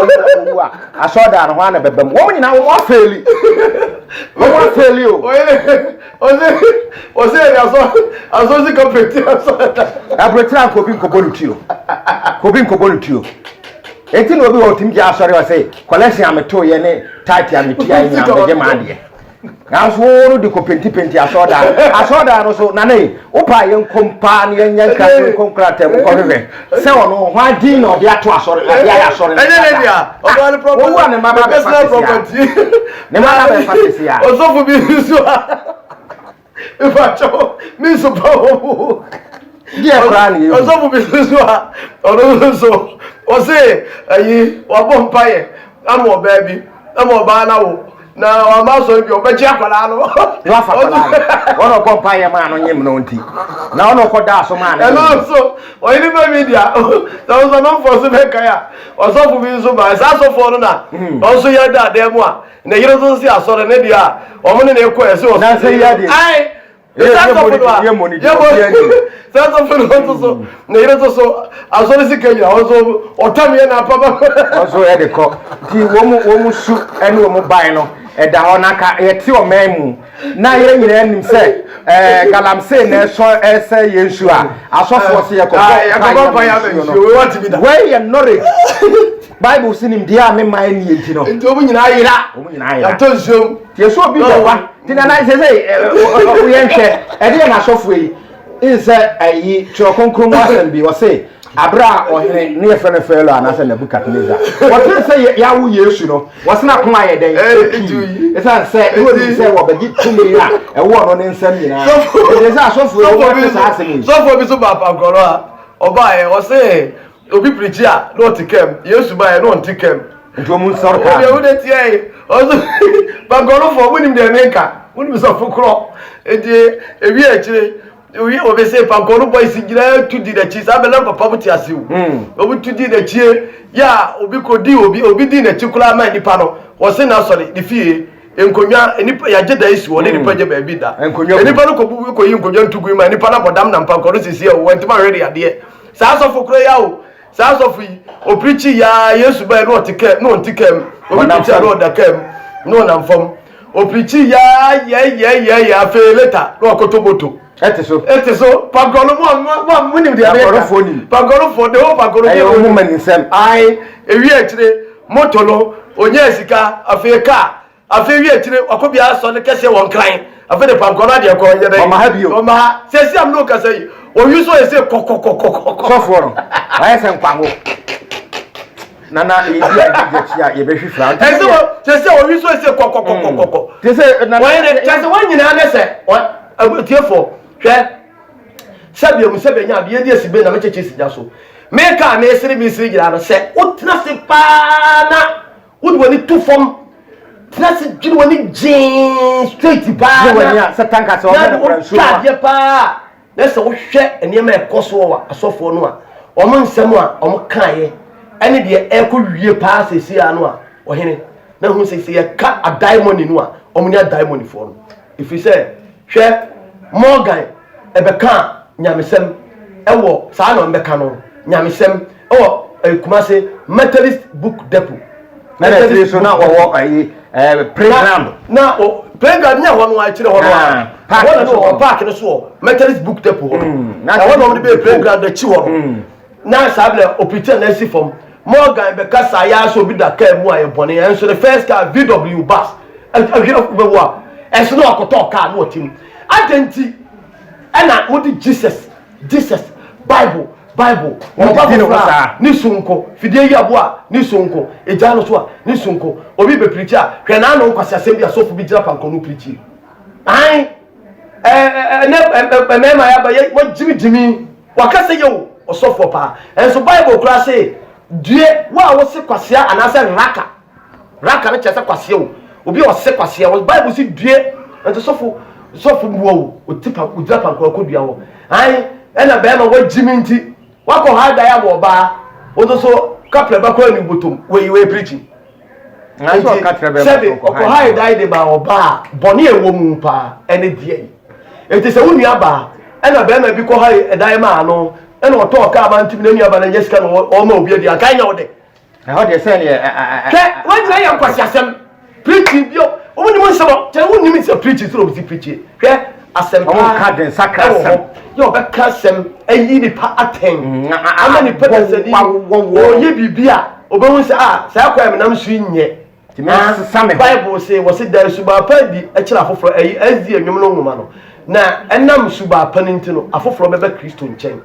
owu a asɔɔdan no hɔ a na bɛba mu. Wɔn nyinaa wɔn afeeli. Wɔn afeeli o. Ɔse ɔse yɛde asɔ asɔ sika penti asɔ da. Aburokyire anka obi nkɔbɔ no tuo. Obi nkɔbɔ no tuo. Eti na obi wɔ otumi gye asɔre ɔse collection a meto yɛ ne tithe a metua yɛ nyinaa megye m'adeɛ. Nanso wo no de kɔ penti penti asɔɔdan. Asɔɔdan no so nana yi wopa yɛn nkɔm paa ne yɛn nyɛ nkra nkɔ nkrataa mu kɔhwehwɛ sɛ ɔno hwan din na ɔde ato asɔre ɔde ayɛ asɔre no. Ɛnyɛ ne dea. Ɔno ne property. Wowu a ne mma ba bɛfa sisi a. Ne mma ba bɛfa sisi a. Ɔsɔfo bi nso a. Mepakyɛw me nso pa wɔ mu. Deɛ koraa ne yɛhu. Ɔsɔfo bi nso a ɔno nso ɔse ayi wabɔ mpaeɛ ama ɔbaa bi ama ɔbaa no awo na wama asɔre bi ɔbɛgye akwadaa no. Na wafa akwadaa no. Ɔna ɔbɔ mpaeɛ maa no nyem no nti. Na ɔna ɔkɔ daa so maa no. Ɛno nso ɔyene ba mi dia na ɔnso amanfoɔ so bɛkae a ɔsɔfo bi nso baa saa asɔfoɔ no na ɔnso yɛ da dan mu a ne yere nso si asɔre ne deɛ a wɔn ne ne kɔ ɛsɛ ɔsɔ Nansa yi adeɛ. Ae saa asɔfo no a yɛbɔ saa asɔfo no nso so ne yere nso so asɔre sika nyina ɔno nso ɔtam yɛ n'apama. Ɔnso ɛde kɔ nti wɔn wɔn su ɛne wɔn ban no ɛda hɔ na ka yɛte ɔman mu na yɛn nyinaa nim sɛ ɛɛ galamsey na ɛsɔ ɛsɛ yɛn nsuo a asɔfoɔ se yɛkɔbɔ mpaeɛ ama nsuo no wei yɛ knowledge Bible se nimdeɛ a me man nni nti no nti wɔn nyinaa yera wɔn nyinaa yera yɛatɔ nsuo mu nti ɛsɛ obi bɛwa nti nana sɛ sɛ yɛnhwɛ ɛdeɛ na asɔfoɔ yi nsɛ ayi twerɛ kronkron mu asɛm bi ɔse abere a ɔhene ne yɛfrɛ no Farao anaasɛ Nebukadnezar wɔtee sɛ yɛawo Yesu no wɔse n'akoma ayɛ dɛn ɛtui ɛsiane sɛ ne wɔnim sɛ wɔbɛgye tumi a ɛwɔ ɔno ne nsam nyinaa ɛdeɛ sɛ asɔfoɔ yi wɔte saa asɛm yi sɔfoɔ bi so ba apankorɔ a ɔbaeɛ ɔse Obi pirikyi a na ɔte kam, Yesu baeɛ na ɔnte kam. Nti wɔn nsɔre kaa no. Obi de teɛ yi, ɔso bankɔnofoɔ mo nim deɛ meka, mo nim sɔfo korɔ. Nti ewie akyire, owie obi se pankɔno boys nyinaa tu di n'akyi, saa bɛ na papa mo te ase o. Obi tu di n'akyie, yɛ a obi kɔ di obi, obi di n'akyi koraa ma nipa no, wɔse n'asɔre, ne fie. Nkonnwa, nnipa yɛagye da esi hɔ ne nnipa gye baabi da. Nnipa no kɔbu kɔyi nkonnwa ntugu ma nnipa no abɔ dam na mpankɔno sisi a wɔntumi ahwɛ ne yadeɛ. Saa asɔfo koro yi a o, saa asɔfo yi, opirikyi yaa Yesu bae na ɔte kaa na ɔnte kaa mu. Obi pirikyi a na ɔda kaa mu na ɔnam fam. Opirikyi yaa yɛyɛyɛyɛ afei later na ɔkɔtɔ moto. Ɛte so. Ɛte so. Pankɔno mo a mo a mo nim deɛ meka. Pankɔnofoɔ nim. Pankɔnofoɔ the whole pankɔno. Ɛyɛ wɔn mu maninsɛm. Ae ewie akyire moto no onyaa sika afei kaa Afei wie akyire wakɔ bia asɔre kɛseɛ wɔ nkran afei de pankɔ no adeɛ kɔ yɛ dɛn Ɔma ha bio. Ɔma ha sɛsi am ne wo kasa yi owi so yɛ sɛ kɔkɔkɔkɔkɔ. Sɔfoɔ no wayɛ sɛ nkwaho nana yɛdi a yɛdi akyi a yɛbɛhwi fra. Ɛsɛ wɔ sɛsi a owi so yɛ sɛ kɔkɔkɔkɔkɔ. Te sɛ nana wɔyɛ dɛ kyɛ sɛ wɔn nyinaa ne sɛ atiefoɔ hwɛ sɛbea mu sɛbea nya adeɛ di asi bɛ na mekyɛkyɛ si gya so meka a mesere mesere nyinaa no sɛ wotena se paa na Wode w'ani to fam. Tena ase dwene w'ani gyee straight paa na w'ani a sɛ tanka sɛ ɔbɛ no kora nsuo na adeɛ paa na sɛ wohwɛ nneɛma a ɛkɔ so wɔ asɔfoɔ no a wɔn nsɛm a wɔn kaeɛ ɛne deɛ ɛrekɔ wie paa sɛsi ano a ɔhene na hu sɛ sɛ yɛka adaemone no a wɔn ne adaemonefoɔ no ɛfiri sɛ hwɛ Morgan ɛbɛka nyamesɛm ɛwɔ saa na ɔmbɛka no nyamesɛm ɛwɔ eh, Kumase Methodist Book Depot. Na na akyire so na wɔwɔ ayi ɛɛ playground. Na o playground nyɛ hɔ no akyire hɔ no a. Park no so wɔ park no so wɔ Methodist Book Depot hɔ. Mm, na ɛhɔ na wɔde bɛyɛ playground akyi hɔ no. Mm. Na saa bɛrɛ opirikyi na asi fam. Morgan bɛka saa yɛ asɛ obi da kaa mu a yɛ bɔne ɛnso the first car VW bus ɛhwɛ bɛwu a ɛnso na wakɔtɔ kaa na ɔte mu. Adɛn nti ɛna mode Jesus Jesus Bible Bible wɔn ba foforɔ a ne su nko fidie yi aboa a ne su nko egya no so a ne su nko obi bɛ pirikyi a hwɛ n'ano nkwasi asɛm bi a sɔfo bi gyina pankɔ no pirikyi ayi ɛɛ ɛnɛ mmarima yɛ aba yɛ wɔgyimigyimi wakasa yɛ o ɔsɔfoɔ paa ɛnso Bible koraa se due wo a wose kwasea anaasɛ raka Raka no kyerɛ sɛ kwasea o. Obi a ɔse kwasea. Wɔ Bible si due. Nti sɔfo sɔfo mua o. Oti pa ogyina pankora kɔ dua hɔ. Ae ɛna bɛrima wagyimi nti wakɔ ha dan ama ɔbaa. Wo nso so kaprɛ ba kɔ ani botom. Wei wei preaching. Nti sɛbi ɔkɔ ha dan de ma ɔbaa bɔne a ɛwɔ mu paa ɛne deɛ yi. Nti sɛ wo nua baa ɛna bɛrima bi kɔ ha dan maa no ɛna ɔtɔɔ kaa ma ntumi na nua ba no nyɛ sika na ɔma obi adi anka ɛnyɛ wo dɛ. Ɛhɔ deɛ sɛ neɛ. Hwɛ wɔn nyinaa yɛ nkwasiasɛm preaching bio wɔn nim nsɛm kyerɛ wɔn nim sɛ preaching sɛ wɔn si preaching hwɛ asɛm paa ɛwɔ hɔ yɛ ɔbɛka asɛm ayi nipa atɛn mm, ama nipa dasani ɔyɛ biribi a ɔbɛhu sɛ a saa kwan mi nam so yi nyɛ Bible se wɔse da suban pa adi kyerɛ afoforɔ ɛyi SD nnwom no nwoma no na ɛnam suban pa no nti no afoforɔ bɛba Kristo nkyɛn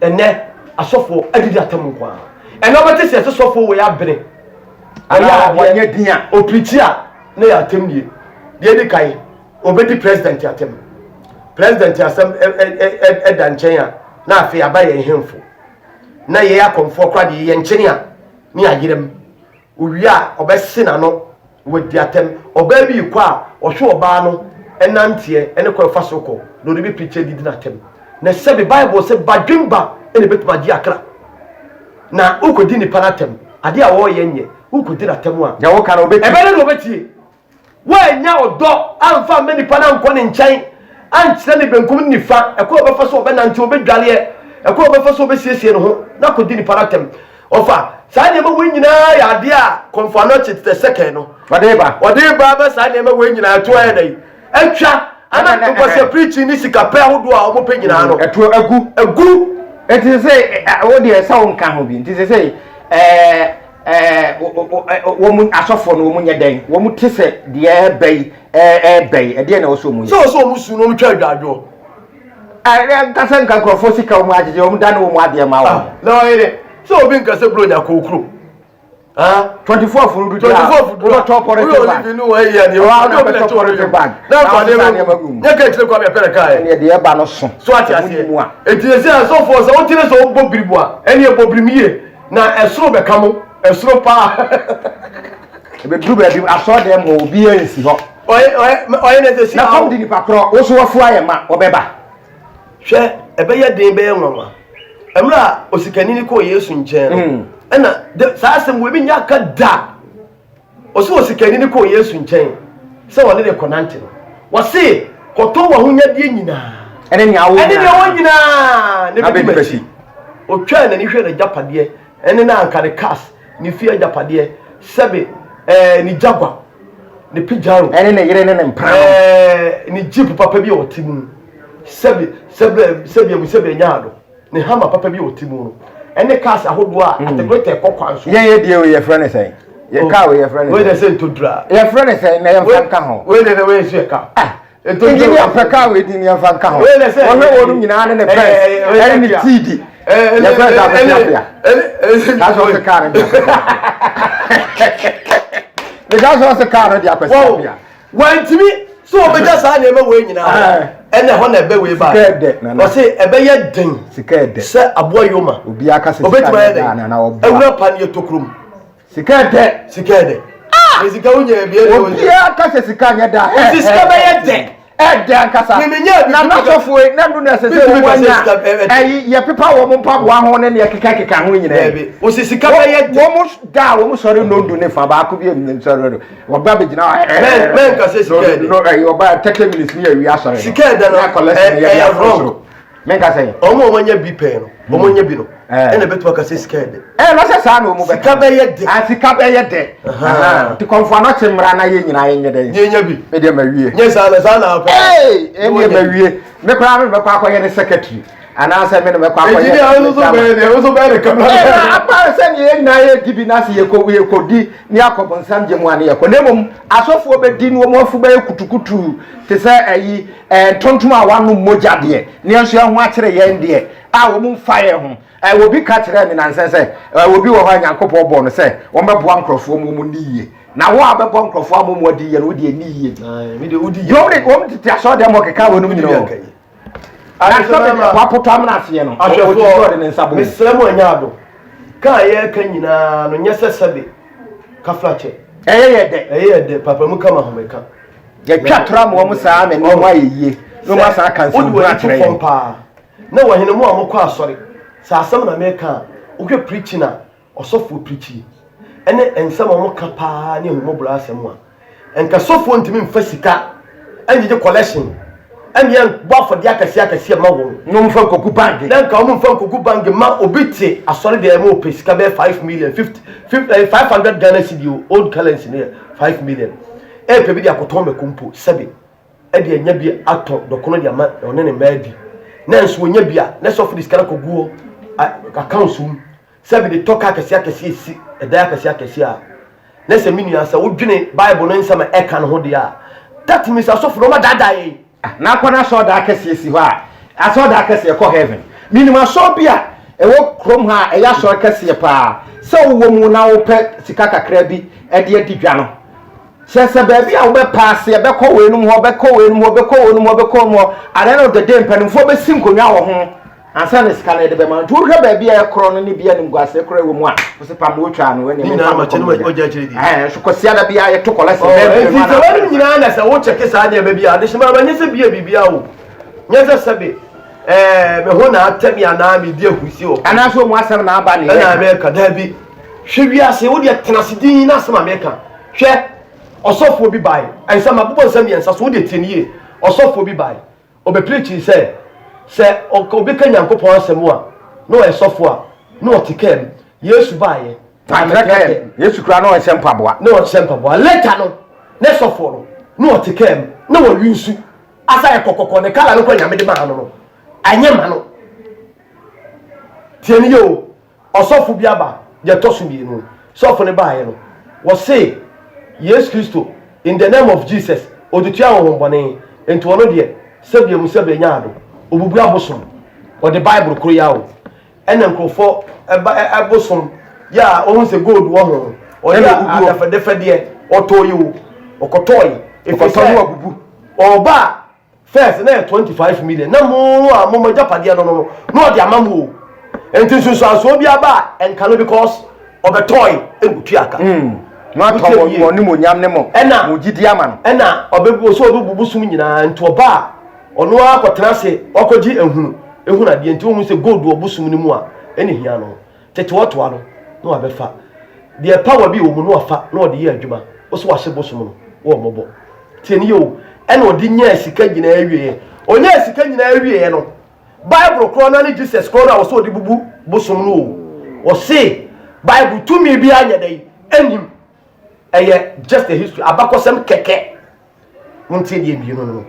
ɛnɛ asɔfoɔ adidi atam nko ara ɛnɛ wɔbɛte sɛ ɛsɛ sɔfoɔ wei abene ɔyɛ adeɛ din a ɔpirikyi a na yɛ atam nie deɛ ɛdi kan ɔbɛdi president atam president asɛm ɛda nkyɛn a na afei aba yɛn hemfo na yɛyɛ akɔmfoɔ koraa deɛ yɛn nkyɛn a ne yɛayerɛm Owie a, ɔbɛse n'ano, wadi atɛm. Ɔbaa bi rekɔ a, ɔhwɛ ɔbaa no nanteɛ ne kwan a ɔfa so kɔ, na ɔde bɛpirikyi adidi no atɛm. Na sɛbe Bible se badwemba na ɛbɛtumi agye akra. Na wokɔdi nipa no atɛm, adeɛ a ɔreyɛ nyɛ, wokɔdi no atɛm a, Deɛ woka no ɔbɛtie. ɛbɛyɛ dɛ na ɔbɛtie. Woannya ɔdɔ amfa amma nipa no ankɔ ne nkyɛn ankyerɛ ne benkum ne nifa, ɛkwan a ɔbɛfa so ɔbɛnante, ɔbɛdwareɛ, ɛkwan a ɔbɛfa so ɔbɛsiesie ne ho, na akɔdi nipa no atɛm. Ɔfa, saa nneɛma wei nyinaa yɛ adeɛ a Kɔmfo Anɔkye the second no, Ɔde ba. ɔde ba ama saa nneɛma wei nyinaa ɛto ayɛ dɛn? Atwa ama nkwasea preaching ne sikapɛ ahodoɔ a wɔpɛ nyinaa no. Ɛto agu. Agu. Nti sɛ wo deɛ sɛ wo nka ho bi nti sɛ sɛ ɛɛ ɛɛ wɔn asɔfoɔ no wɔn nyɛ dɛn wɔn te sɛ deɛ ɛɛbɛ yi ɛɛbɛ yi ɛdeɛ na ɛwɔ sɛ wɔn yɛ. Sɛ wɔsɛ wɔn su na wɔn twa adwadwoɔ. Ɛɛ nkasa nka nkurɔfoɔ sika wɔn agyegye wɔn da ne wɔn adeɛ ma wɔn. Na ɔyɛ dɛ sɛ obi nkasa buro nya kɔɔ kurom. 24 funu du a wobɛtɔ pɔrete bag wobɛtɔ pɔrete bag na wosesa nneɛma gu mu nyɛ ka kyerɛ kwame apɛrɛ kaa ɛneɛ deɛ ɛba no so so ate aseɛ enti ɛsɛ asɔfoɔ sɛ wote ne sɛ wobɔ birimu a ɛneɛ bɔ birim yie na ɛsoro bɛka mo ɛsoro paa ɛbɛduru baabi asɔɔ dɛm hɔ obiara nsi hɔ ɔyɛ ne sɛ si na kɔm de nipa korɔ wo so wafu ayɛ ma wɔbɛba Hwɛ, ɛbɛyɛ den bɛyɛ nwanwa. Mmerɛ a osikani no kɔɔ Yesu nkyɛn no, mm. ɛna saa asɛm wɔ ebi nyɛ aka da. Ɔsɛ osikani no kɔɔ Yesu nkyɛn sɛ ɔne ne kɔnante no. Wɔse kɔtɔn w'ahonyadeɛ nyinaa. Ɛne nea wɔ nyinaa. Ɛne nea wɔ nyinaa. Ne bɛdi m'akyi. Otwaa n'ani hwɛ n'agyapadeɛ ɛne na anka ne cars, ne fie agyapadeɛ, sɛbe ɛɛ ne jagua, ne pijaro. Ɛne ne yere ne ne mpena. Ɛɛ ne jeep papa bi a ɔte mu. Sɛbi, sɛbi, sɛbi amu sɛbi anya ado. Ne hama papa bi a ɔte mu no. Ɛne cars ahodoɔ a hmm. ategreta ɛkɔ kwan so. Yɛn yɛ deɛ wei yɛfrɛ ne sɛn? Yɛ oh. car wei yɛfrɛ ne sɛn? Wei deɛ sɛ ntodura. Yɛfrɛ ne sɛn na yɛmfa nka ho. Wei deɛ wei nso yɛ car. Ah. Engineer pɛ car wei din yɛmfa nka ho. Wɔhwɛ wɔn nyinaa ne ne pɛs ɛne ne tiidi. Yɛfrɛ sɛ akɔsi apia. Kaa sɛ ɔsɛ car no de akɔsi apia. Because ɔsɛ car no de akɔsi apia. Wantumi sɛ ɔbɛgya saa nneɛma wei nyinaa hɔ. Ɛna ɛhɔ na ɛbɛ wei baa. Ɔse ɛbɛyɛ den sɛ aboa yoma. Obetumi ayɛ dɛn? Awura paneɛ tokuro mu. Sika ɛdɛ. Sika ɛdɛ. Ah! Ah! Sika wo nya bi ɛna Obiara ka sɛ sika nyɛ da. Nti sika bɛyɛ dɛ. Ɛdɛ ankasa. Na n'asɔfoɔ yi na nu na ɛsɛ sɛ wɔn anya ɛyi yɛ pepa wɔn mpaboa ho ne neɛ keka keka ho nyinaa. Wosi sika bɛyɛ dɛ. Wɔn da a wɔn sɔre nondu ne fa baako bi emu sɔre no wɔba bɛ gyina hɔ. Mɛn mɛn kase sika yɛ dɛ. Ɛyi ɔba 30 minutes ni awia asɔre no. Sika yɛ dɛ no ɛyɛ wrong. Menka sɛ. Wɔn a wɔanya bi pɛn no, wɔn anya bi no, ɛna ɛbɛtumi aka sɛ sika yɛ dɛ. Ɛɛ na sɛ saa na wɔn bɛka. Sika bɛyɛ dɛ. Ah, sika bɛyɛ dɛ. Nti kɔnfo anɔkye mmara na yɛ nyinaa yɛnyɛ dɛ. Yɛnya bi. Me deɛ ma wie. Nyɛ saa na saa na apɛ. Ee, ɛdeɛ ma wie. Me koraa me bɛkɔ akɔyɛ ne secretary. Anaasɛ me na mɛkɔ akɔyɛ. Engineer nso so bɛyɛ deɛ nso bɛyɛ ne kamara. Ɛna apa sɛ ne yɛn nyinaa yɛ di bi na sɛ yɛkɔ yɛkɔ di ne akɔ bonsam gye mu a ne yɛkɔ. Na mmom asɔfoɔ bɛdi ne wɔn afu bɛyɛ kutukutu te sɛ ayi ɛɛ ntontom a wɔanom mogya deɛ ne yɛn nso yɛn ho akyere yɛn deɛ a wɔn mfa yɛn ho. Ɛɛ obi ka kyerɛɛ me nansɛ sɛ ɛɛ obi wɔ hɔ a Nyankopɔn bɔɔ no sɛ wɔbɛboa nkurɔfoɔ ma wɔn nni yie. Na wo a wobɛbɔ nkurɔfoɔ ama wɔn adi yie no wo deɛ nni yie bi. Wɔn de wɔn tete asɔredan mu ɔkeka wɔn nyinaa o. Na sɛ de wapotɔ amena aseɛ no, ɔtumi ɔde ne nsa bɔ mu. Mesrɛ mo ɛnyɛ ado. Ka a yɛreka nyinaa no nyɛ sɛ sɛbe kafrakyɛ. Ɛyɛ yɛ dɛ. Ɛyɛ yɛ dɛ papa mu kama ahomeka. Yɛtwa tora ma wɔn saa na nneɛma ayɛ yie na wɔn asan aka nsɛm hunu akyerɛ yɛn. Paa na wɔ hene mo a mokɔ asɔre sɛ asɛm na meka a wohwɛ preaching a ɔsɔfoɔ preachi ɛne nsɛm a wɔka paa ne ahummɔborɔ asɛm a nka sɔfoɔ ntumi mfa sika ngyegye collection ɛne ɛbɔ afɔdeɛ akɛseɛ akɛseɛ ma wɔn. Na wɔn mfa nkogu bange. Na nka wɔn mfa nkogu bange ma obi te asɔre deɛ ma ɔpɛ sika bɛyɛ 5 million 50 500 Ghana cedi o old currency no yɛ 5 million ɛpɛ bi de akɔtɔn mako mpo sɛbe ɛde anya bi atɔ dɔkono de ama ɔne ne mma adi na nso ɔnya bi a na sɔfo de sika no kɔgu hɔ accounts mu sɛbe de tɔ kaa akɛseɛ akɛseɛ si ɛdan akɛseɛ akɛseɛ a na sɛ me nua sɛ wodwene Bible no nsɛm a ɛka no ho deɛ a, that means asɔfo no wɔadaadaa yɛn. Na akɔ na asɔɔdan akɛseɛ si hɔ a, asɔɔdan akɛseɛ kɔ heaven. Menim asɔr bi a ɛwɔ kurom ha a ɛyɛ asɔr kɛseɛ paa. Sɛ wowɔ mu na wopɛ sika kakra bi de adi dwa no, kyerɛ sɛ baabi a wobɛpaase, bɛkɔ weinom hɔ, bɛkɔ weinom hɔ, bɛkɔ weinom hɔ, bɛkɔ weinom hɔ, at the end of the day mpanimfoɔ bɛsi nkonnwa wɔ ho ansa na sika no yɛde bɛma no. Nti wohwɛ baabi a ɛkorɔ no ne bi animguaseɛ korɔ ɛwɔ mu a, wo se pam wotwaa no, ɛne mefa no kɔ Ɛɛ so Kwasiada biara yɛto kɔlɛse oh, bɛɛ mmienu anaa. Nti sɛ wɔn nyinaa na sɛ wokyɛke saa nneɛma bi a adehyema ma nyɛ sɛ bia biribi a o nyɛ sɛ sɛbe ɛɛ me ho na atɛ me anaa me di ahurusi wɔ. Anaasɛ wɔn asɛm na aba ne yɛ. Ɛna mɛka daabi hwɛ wiase wo deɛ tena ase din na asɛm a mɛka hwɛ ɔsɔfoɔ bi bae nsɛm abobɔ nsɛm mmiɛnsa so wo deɛ tie ne yie ɔsɔfoɔ bi bae Ɔbɛpreachii sɛ, sɛ obi ka Nyankopɔn asɛm a, na ɔyɛ sɔfo a, na ɔte kaa mu. Yesu baeɛ, Wantra kaa mu. Yesu koraa na ɔnhyɛ mpaboa. Na ɔnhyɛ mpaboa. Later no, ne sɔfoɔ no, na ɔte kaa mu, na wawi nsu. Asa yɛ kɔkɔkɔ, ne kala no koraa Nyame de maa no no, anyɛ ma no. Tie no yie o. Ɔsɔfo bi aba, deɛ ɛtɔ so mmienu, sɔfo no baeɛ no, wɔse Yesu Kristo, in the name of Jesus, ɔde tua honhommɔne, nti ɔno deɛ, sɛbea mu sɛbea nyaa no, ɔbubu abosom, ɔde Bible koro yi ara o, ɛna nkurɔfoɔ ɛba ɛbosom yɛ a ɔhu sɛ gold wɔ ho, ɔyɛ adɛfɛdɛfɛdeɛ, ɔtɔɔ yi o, ɔkɔtɔɔ yi, ɛfiri sɛ ɔba a, First na yɛ 25 million na mo a mo agyapadeɛ no no no na ɔde ama mo o nti nsunsuansoɔ bi aba a ɛnka no because ɔbɛtɔe ɛna otua ka. Na watɔ mo mo animuonyam ne mo ɛna mo gyidi ama no. Ɛna ɔbɛbu ɔsɛ ɔbɛbubu som nyinaa nti ɔba a ɔno ara akɔtena ase wakɔgye ehunu ehunu adeɛ nti ohun sɛ gold wɔ bosom no mu a ɛna ehia no. Tete ɔtoa no na wabɛfa. Deɛ power bi wɔ mu no wafa na ɔde yɛ adwuma. Wo so wahye bosom no, wɔ mmɔbɔ. Tie ne yɛ o. Ɛna ɔde nyaa sika nyinaa wieɛ. Ɔnyaa sika nyinaa wieɛ no, Bible korɔ no ne Jesus korɔ no a wɔsɛ ɔde bubu bosom no o. Ɔse Bible tumi biara nyɛ dɛn? Ɛnnim. Ɛyɛ just a history, abakɔsɛm kɛkɛ. Montie deɛ mmienu no.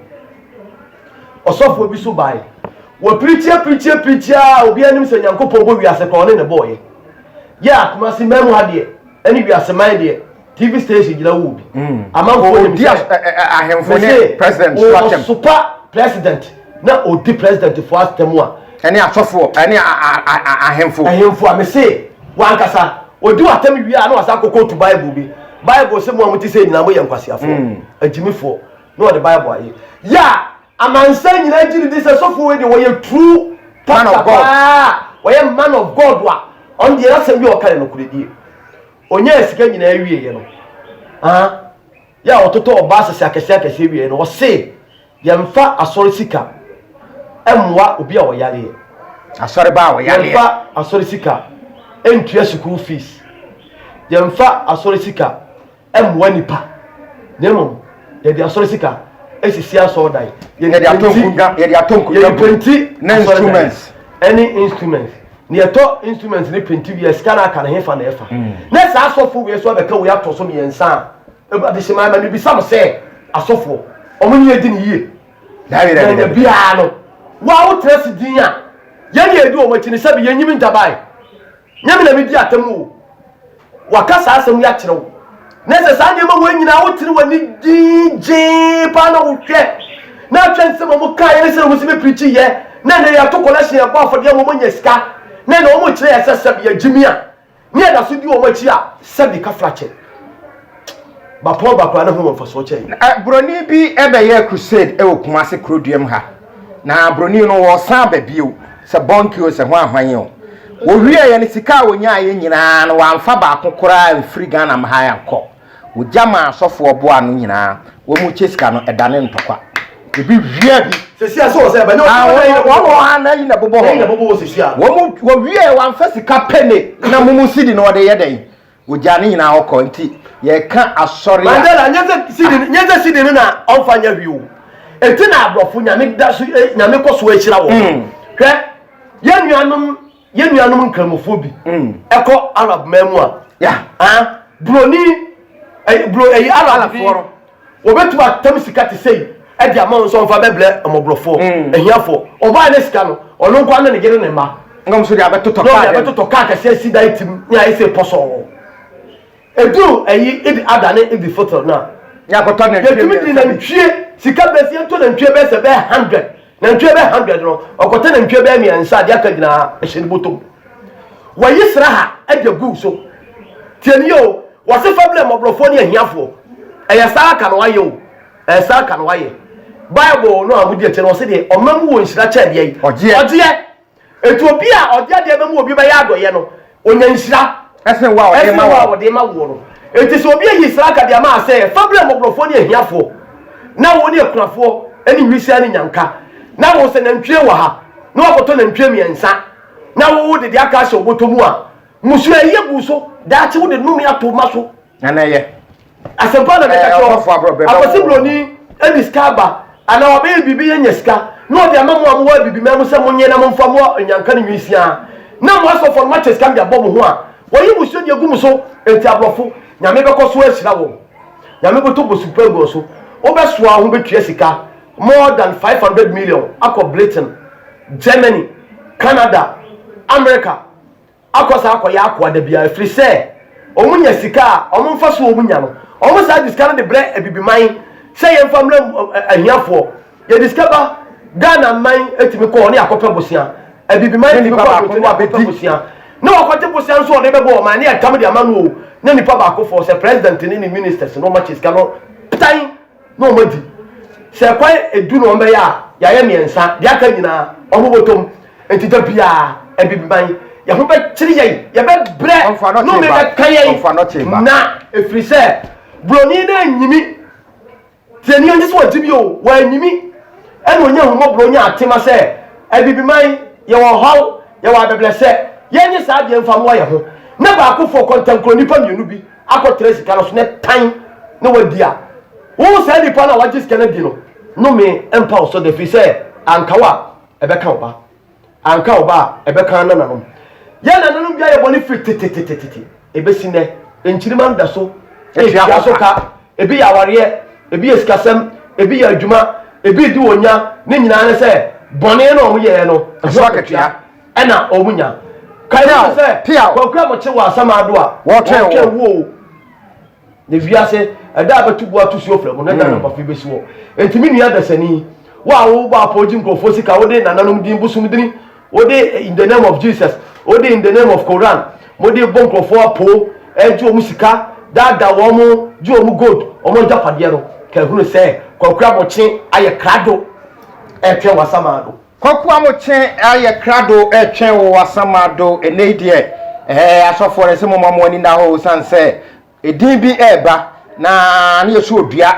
Ɔsɔfoɔ bi so baeɛ. Wɔpirikyi apirikyi apirikyi a obiara nim sɛ Nyankopɔn bɔ wiase koraa ɔne ne bɔɔyɛ. Yɛ a Kumasi man mu ha deɛ ɛne wiase man deɛ TV station gyina wɔ bi. Mm. Amanfoɔ nim sɛ ahemfo ne president so atɛm. Ɔsopa president na ɔdi president foɔ atɛm a. Ɛne asɔfoɔ ɛne ahemfo. Ahemfo a mese wankasa ɔdi w'atɛm wie a na wasan akɔ kootu Bible bi. Bible se mo a mote sɛ nyinaa moyɛ nkwaseafoɔ, mm. agyimifoɔ, na ɔde Bible ayɛ. Yɛ a amansan nyinaa gye di sɛ sɔfoɔ wei deɛ wɔyɛ true pastor paa, wɔyɛ man of God a ɔno deɛ asɛm bi a ɔka yɛ nokorɛdie. Ɔnyaa sika nyinaa wieɛ no. Ah, yɛ a ɔtotɔɔ buses akɛseɛ akɛseɛ wieɛ no, ɔse yɛmfa asɔre sika mmoa obi a ɔyareɛ. Asɔre ba a ɔyareɛ. Yɛmfa asɔre sika ntua sukuu fees. Yɛmfa asɔre sika mmoa nipa. Na mmom yɛde asɔre sika esisi asɔredan. Yɛde atɔ nkonnwa, yɛde atɔ nkonnwa. Yɛde penti ne instruments. Ɛne instruments. Na yɛtɔ instruments ne penti wie sika no aka no hefa na ɛfa. Na saa asɔfo wei so abɛka wei atɔ so mmiɛnsa a, Adehyeman ma mebisa mo sɛ asɔfoɔ, wɔn ne yɛdi no yie? Na nya biara no, wo a wotena ase din a, yɛn ne yɛdi wɔn akyi no, sɛbi yɛnyim ntaban. Nyɛ me na medi atam o. Waka saa asɛm yi akyerɛ wo. Na sɛ saa nneɛma wei nyinaa wotene w'ani din gyee paa na wohwɛ na ahwɛ nsɛm a wɔkaeɛ ne sɛdeɛ wɔsi bɛpirikyi yɛ na ɛnɛ yɛato kɔlɛhyen yɛbɔ afɔdeɛ ma wɔanya sika na ɛnɛ wɔkyerɛ yɛ sɛ sɛbi yɛgyimi a Ne yɛda so di wɔn akyi a, sɛbi kafrakyɛ ba pɔn ba koraa ne ho wɔ mfasoɔ kyɛn. Na broni bi bɛyɛɛ crusade wɔ Kumasi kuroduam ha. Na broni no wɔresan aba bio, sɛ bɔnke o, sɛ hwan hwan o. Wɔwieeɛ no sika a wɔnyaaeɛ nyinaa no wɔamfa baako koraa amfiri Ghana ha ankɔ. Wɔgya maa asɔfoɔ boa ano nyinaa, wɔn kyɛ sika no ɛdane ntɔkwa. Ebi wia bi. Sisi a sɛ wɔ sɛ ɛbɛ nyɛ wɔn wɔn wɔn a na yi na bobɔ hɔ. Na bobɔ hɔ sisi a. Wɔn wɔwie wɔamfa sika pene na mumu sidi na wɔde yɛ dɛn. Wɔgya ne nyinaa hɔ kɔ nti yɛka asɔre a. Mandela nyɛ sɛ sidi nyɛ sɛ sidi no na ɔnfa nyɛ hwee o. Eti na aborɔfo nyame da so nyame kɔ so ahyira wɔn. Hwɛ yɛn nuanom Yɛn nuanom nkramofoɔ bi kɔ Arab man mu a, ah, buroni, ɛyi, buro, ɛyi Arab bi, wɔbɛtumi atam sika te sɛ yi ɛde ama wɔn sɛ wɔmfa bɛbrɛ mmɔborɔfoɔ, mm. ahiafoɔ. Ɔbaa ne sika no, ɔno nko ara ne ne yere ne mma. Na wɔn nso de abɛtotɔ kaa dɛm. abɛtotɔ kaa kɛseɛ asi dan tim ne ayɛ sɛ pɔsɔɔ. Ɛduru ɛyi Eid Adha ne Eid Fitr no a, yɛtumi de nantwie, sika bɛsi yɛntɔ nantwie bɛyɛ sɛ bɛyɛ hundred Nantwie bɛyɛ hundred no, ɔkɔtɛ nantwie bɛyɛ mmiɛnsa, adeɛ aka nyinaa ɛhyɛ ne bɔtɔ mu. Wɔyi sraha de agu so. Tie nie o, wɔse fa brɛ mmɔborɔfoɔ ne ahiafoɔ. Ɛyɛ saraka na wayɛ o, ɛyɛ saraka na wayɛ. Bible no a modi akyire no, wɔse deɛ ɔma mu wɔ nhyira kyɛn deɛ yi. Ɔgyeɛ. Ɔgyeɛ. Enti obi a ɔde adeɛ bɛma obi bɛyɛ adɔeɛ no, ɔnya nhyira Ɛsen wo a ɔde ɛsen ma wo a woɔ. ɔde ma woɔ no. Enti sɛ obi ayi sraka de ama a sɛ, Fa brɛ mmɔborɔfoɔ ne ahiafoɔ, na wo ne akunafoɔ ne nwisiaa ne nnyanka, na wo sɛ nantwie wɔ ha, na woakɔtɔ nantwie mmiɛnsa, na wo de deɛ aka ahyɛ wo bɔtɔ mu a, mmusua ayi agu wo so, daakye wode nnome ato wo mma so. Na na ɛyɛ. Asɛmpa na meka Ɛɛ, kyerɛ ɔbɔfo aborɔ bɛba Akwasi wo. Broni de sika aba anaa wabɛyɛ biribi yɛnya sika na ɔde ama mo a mowɔ abibiman mu sɛ monyɛ na momfa mmoa nnyanka ne nwisiaa na mo asɔfoɔ no moakyɛ sika no de abɔ mo ho a wɔyi mo suo de agu mo so. Enti aborɔfo, Nyame bɛkɔ so ahyira wɔn. Nyame bɛtɔ bosu pa agu wɔn so. Wobɛsoa wo ho bɛtua sika more than 500 million akɔ Britain, Germany, Canada, America, akɔ saa akɔyɛ akoa da biara ɛfiri sɛ wɔn nya sika a wɔn mfasoɔ wɔn nya no wɔn saa de sika no de brɛ abibiman sɛ yɛmfa mmerɛ ahiafoɔ yɛde sika ba Ghana man etumi kɔ ne akɔpɛ bosea abibiman etumi kɔ aburokyi ne akɔpɛ bosea na wakɔgye bosea nso ɔde bɛbɔ ɔman ne yɛtam de ama no o ne nipa baakofoɔ sɛ president ne ne ministers na wɔn akyɛ sika no tan na wɔn adi. Sɛ kwan edu na wɔn bɛyɛ a, yɛayɛ mmiɛnsa, deɛ aka nyinaa wɔn bɔtɔ mu. Nti da biara Abibiman, yɛn ho bɛkyere yɛn, yɛbɛbrɛ, nnome bɛka yɛn, na ɛfiri sɛ buroni no anyimi. Tie nie, ɛnyɛ sɛ wagye bi o, wanyimi. Ɛna ɔnya ahummɔborɔ, ɔnya atema sɛ Abibiman, yɛwɔ ɔhaw, yɛwɔ abɛbrɛsɛ, yɛnyɛ saa adeɛ mfa mmoa yɛn ho. Na baakofoɔ kɔntɛnkorɔ nnipa mmienu bi akɔtra sika no so na tan na wadi a, wo saa nipa no a wagye sika no adi no, nnome mpa wo so da, ɛfiri sɛ anka wo a, ɛbɛka wo ba. Anka wo ba a, ɛbɛka nananom. Yɛn nananom bi ayɛ bɔne firi tetetetete, ɛbɛsi nnɛ, nkyirimma no da so tua so ka. Ebi yɛ awareɛ, ebi yɛ sikasɛm, ebi yɛ adwuma, ebi redi wɔn nya, ne nyinaa ne sɛ bɔne no a wɔyɛeɛ no, ɛho akatua. Ɛna wɔn nya. Kae hu sɛ Kwaku Amokye wɔ Asamado a wɔtwɛn wo o. Na wiase ɛda a bɛto bu ato suo frɛ mu na ɛda no mpafe bɛsi hɔ. Enti me nua dasani, wo a wobɔ apɔ gye nkurɔfoɔ sika, wode nananom din, bosom dini, wode in the name of Jesus, wode in the name of Koran, mode bɔ nkurɔfoɔ apoo, ɛgye wɔn sika, daadaa wɔn, gye wɔn gold, wɔn agyapadeɛ no, ka hunu sɛ Kwaku Amokye ayɛ krado ɛretwɛn wɔ Asamado. Kwaku Amokye ayɛ krado retwɛn wo Asamado ɛnnɛ yi deɛ ɛɛ asɔfoɔ no sɛ momma mo ani nna hɔ osiane sɛ edin bi reba. Na ne yɛsɛ odua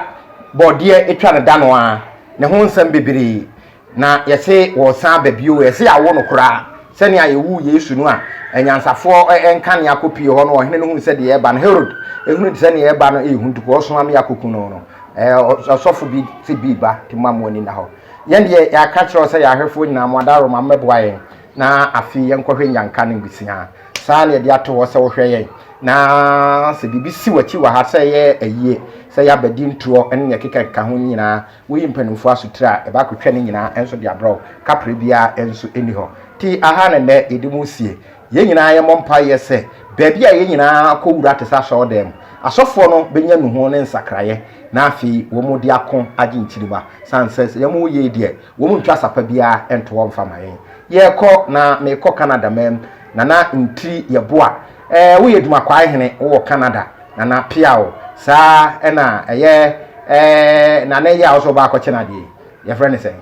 bɔɔdeɛ etwa no da no ara, ne ho nsɛm bebree. Na yɛse wɔresan aba bio, yɛse yɛawo no koraa. Sɛnea yɛwoo Yesu no a, anyansafoɔ nkanea kɔpie hɔ no, ɔhene no hunu sɛ deɛ ɛreba no, Herod hunu sɛ deɛ ɛreba no ɛyɛ hu nti ɔsoma me akɔku no no. Ɔsɔfo bi se bi ba, nti mo a mo ani nna hɔ. Yɛn deɛ yɛaka kyerɛ wo sɛ yɛn ahwɛfoɔ nyinaa mo adaworoma mmɛboa yɛn na afei yɛnkɔhwɛ nnyanka ne nwisiaa. Saa na yɛde ato hɔ sɛ wohwɛ yɛn na sɛ biribi si w'akyi wɔ ha sɛ ɛyɛ ayie, sɛ ɛyɛ abadintoɔ ne nea ɛkekakeka ho nyinaa, woyi mpanimfoɔ asotire a, yɛba akɔtwa ne nyinaa nso de abrɛ wo. Kaprɛ biara nso nni hɔ. Nti aha na nnɛ yɛde mo resie. Yɛn nyinaa yɛmmɔ mpaeɛ sɛ baabi a yɛn nyinaa kɔwura te sɛ asɔredan mu, asɔfoɔ no bɛnya nnuho ne nsakraeɛ na afei wɔde ako agye nkyirimma. Sane sɛ sɛ yɛn yei deɛ, wɔn ntwa sapa biara nto hɔ mfa ma yɛn. Yɛrekɔ na merekɔ Canada man mu, Nana Ntiri Yeboah, ɛɛ woyɛ Dumakwae hene wowɔ Canada, Nana Piaw, saa ɛna ɛyɛ ɛɛ Nana yi a ɔsɛ ɔba akɔkyɛ no adeɛ yi, yɛfrɛ no sɛn?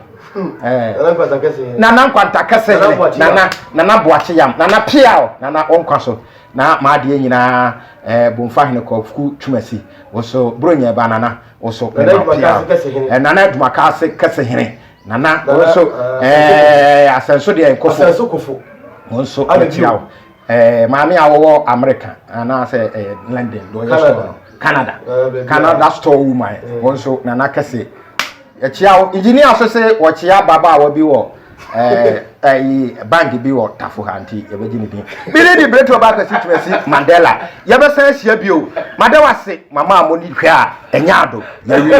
Ɛɛ Nana Nkwanta Kɛse hene. Nana Nkwanta Kɛse hene, Nana Nana Boakye Yam, Nana Piaw, Nana wo nkwa so na m'adeɛ nyinaa ɛɛ Bomfa hene Kwaku Twumasi, wo so Buronya ba Nana. wo so Nana Adumakase kɛse hene. Eh, Nana Adumakase kɛse hene. Nana wo nso eh, asɛnso deɛ nkofo. Asɛnso kofo. Wo nso ɛtia wo. Eh, maame a wɔwɔ America anaasɛ eh, London deɛ ɔyɛ store no. Canada. Canada store woman. Wo nso Nana kɛse. Yɛkyia wo. Engineer so se wɔkyia ababaawa bi wɔ ɛyi bank bi wɔ tafo ha nti yɛbɛgye ne din. Bili di Breto ba akɛse tumi asi Mandela. Yɛbɛsan ahyia bio. Mada wase mama a mo ni hwɛ a ɛnyɛ ado. Yɛwie.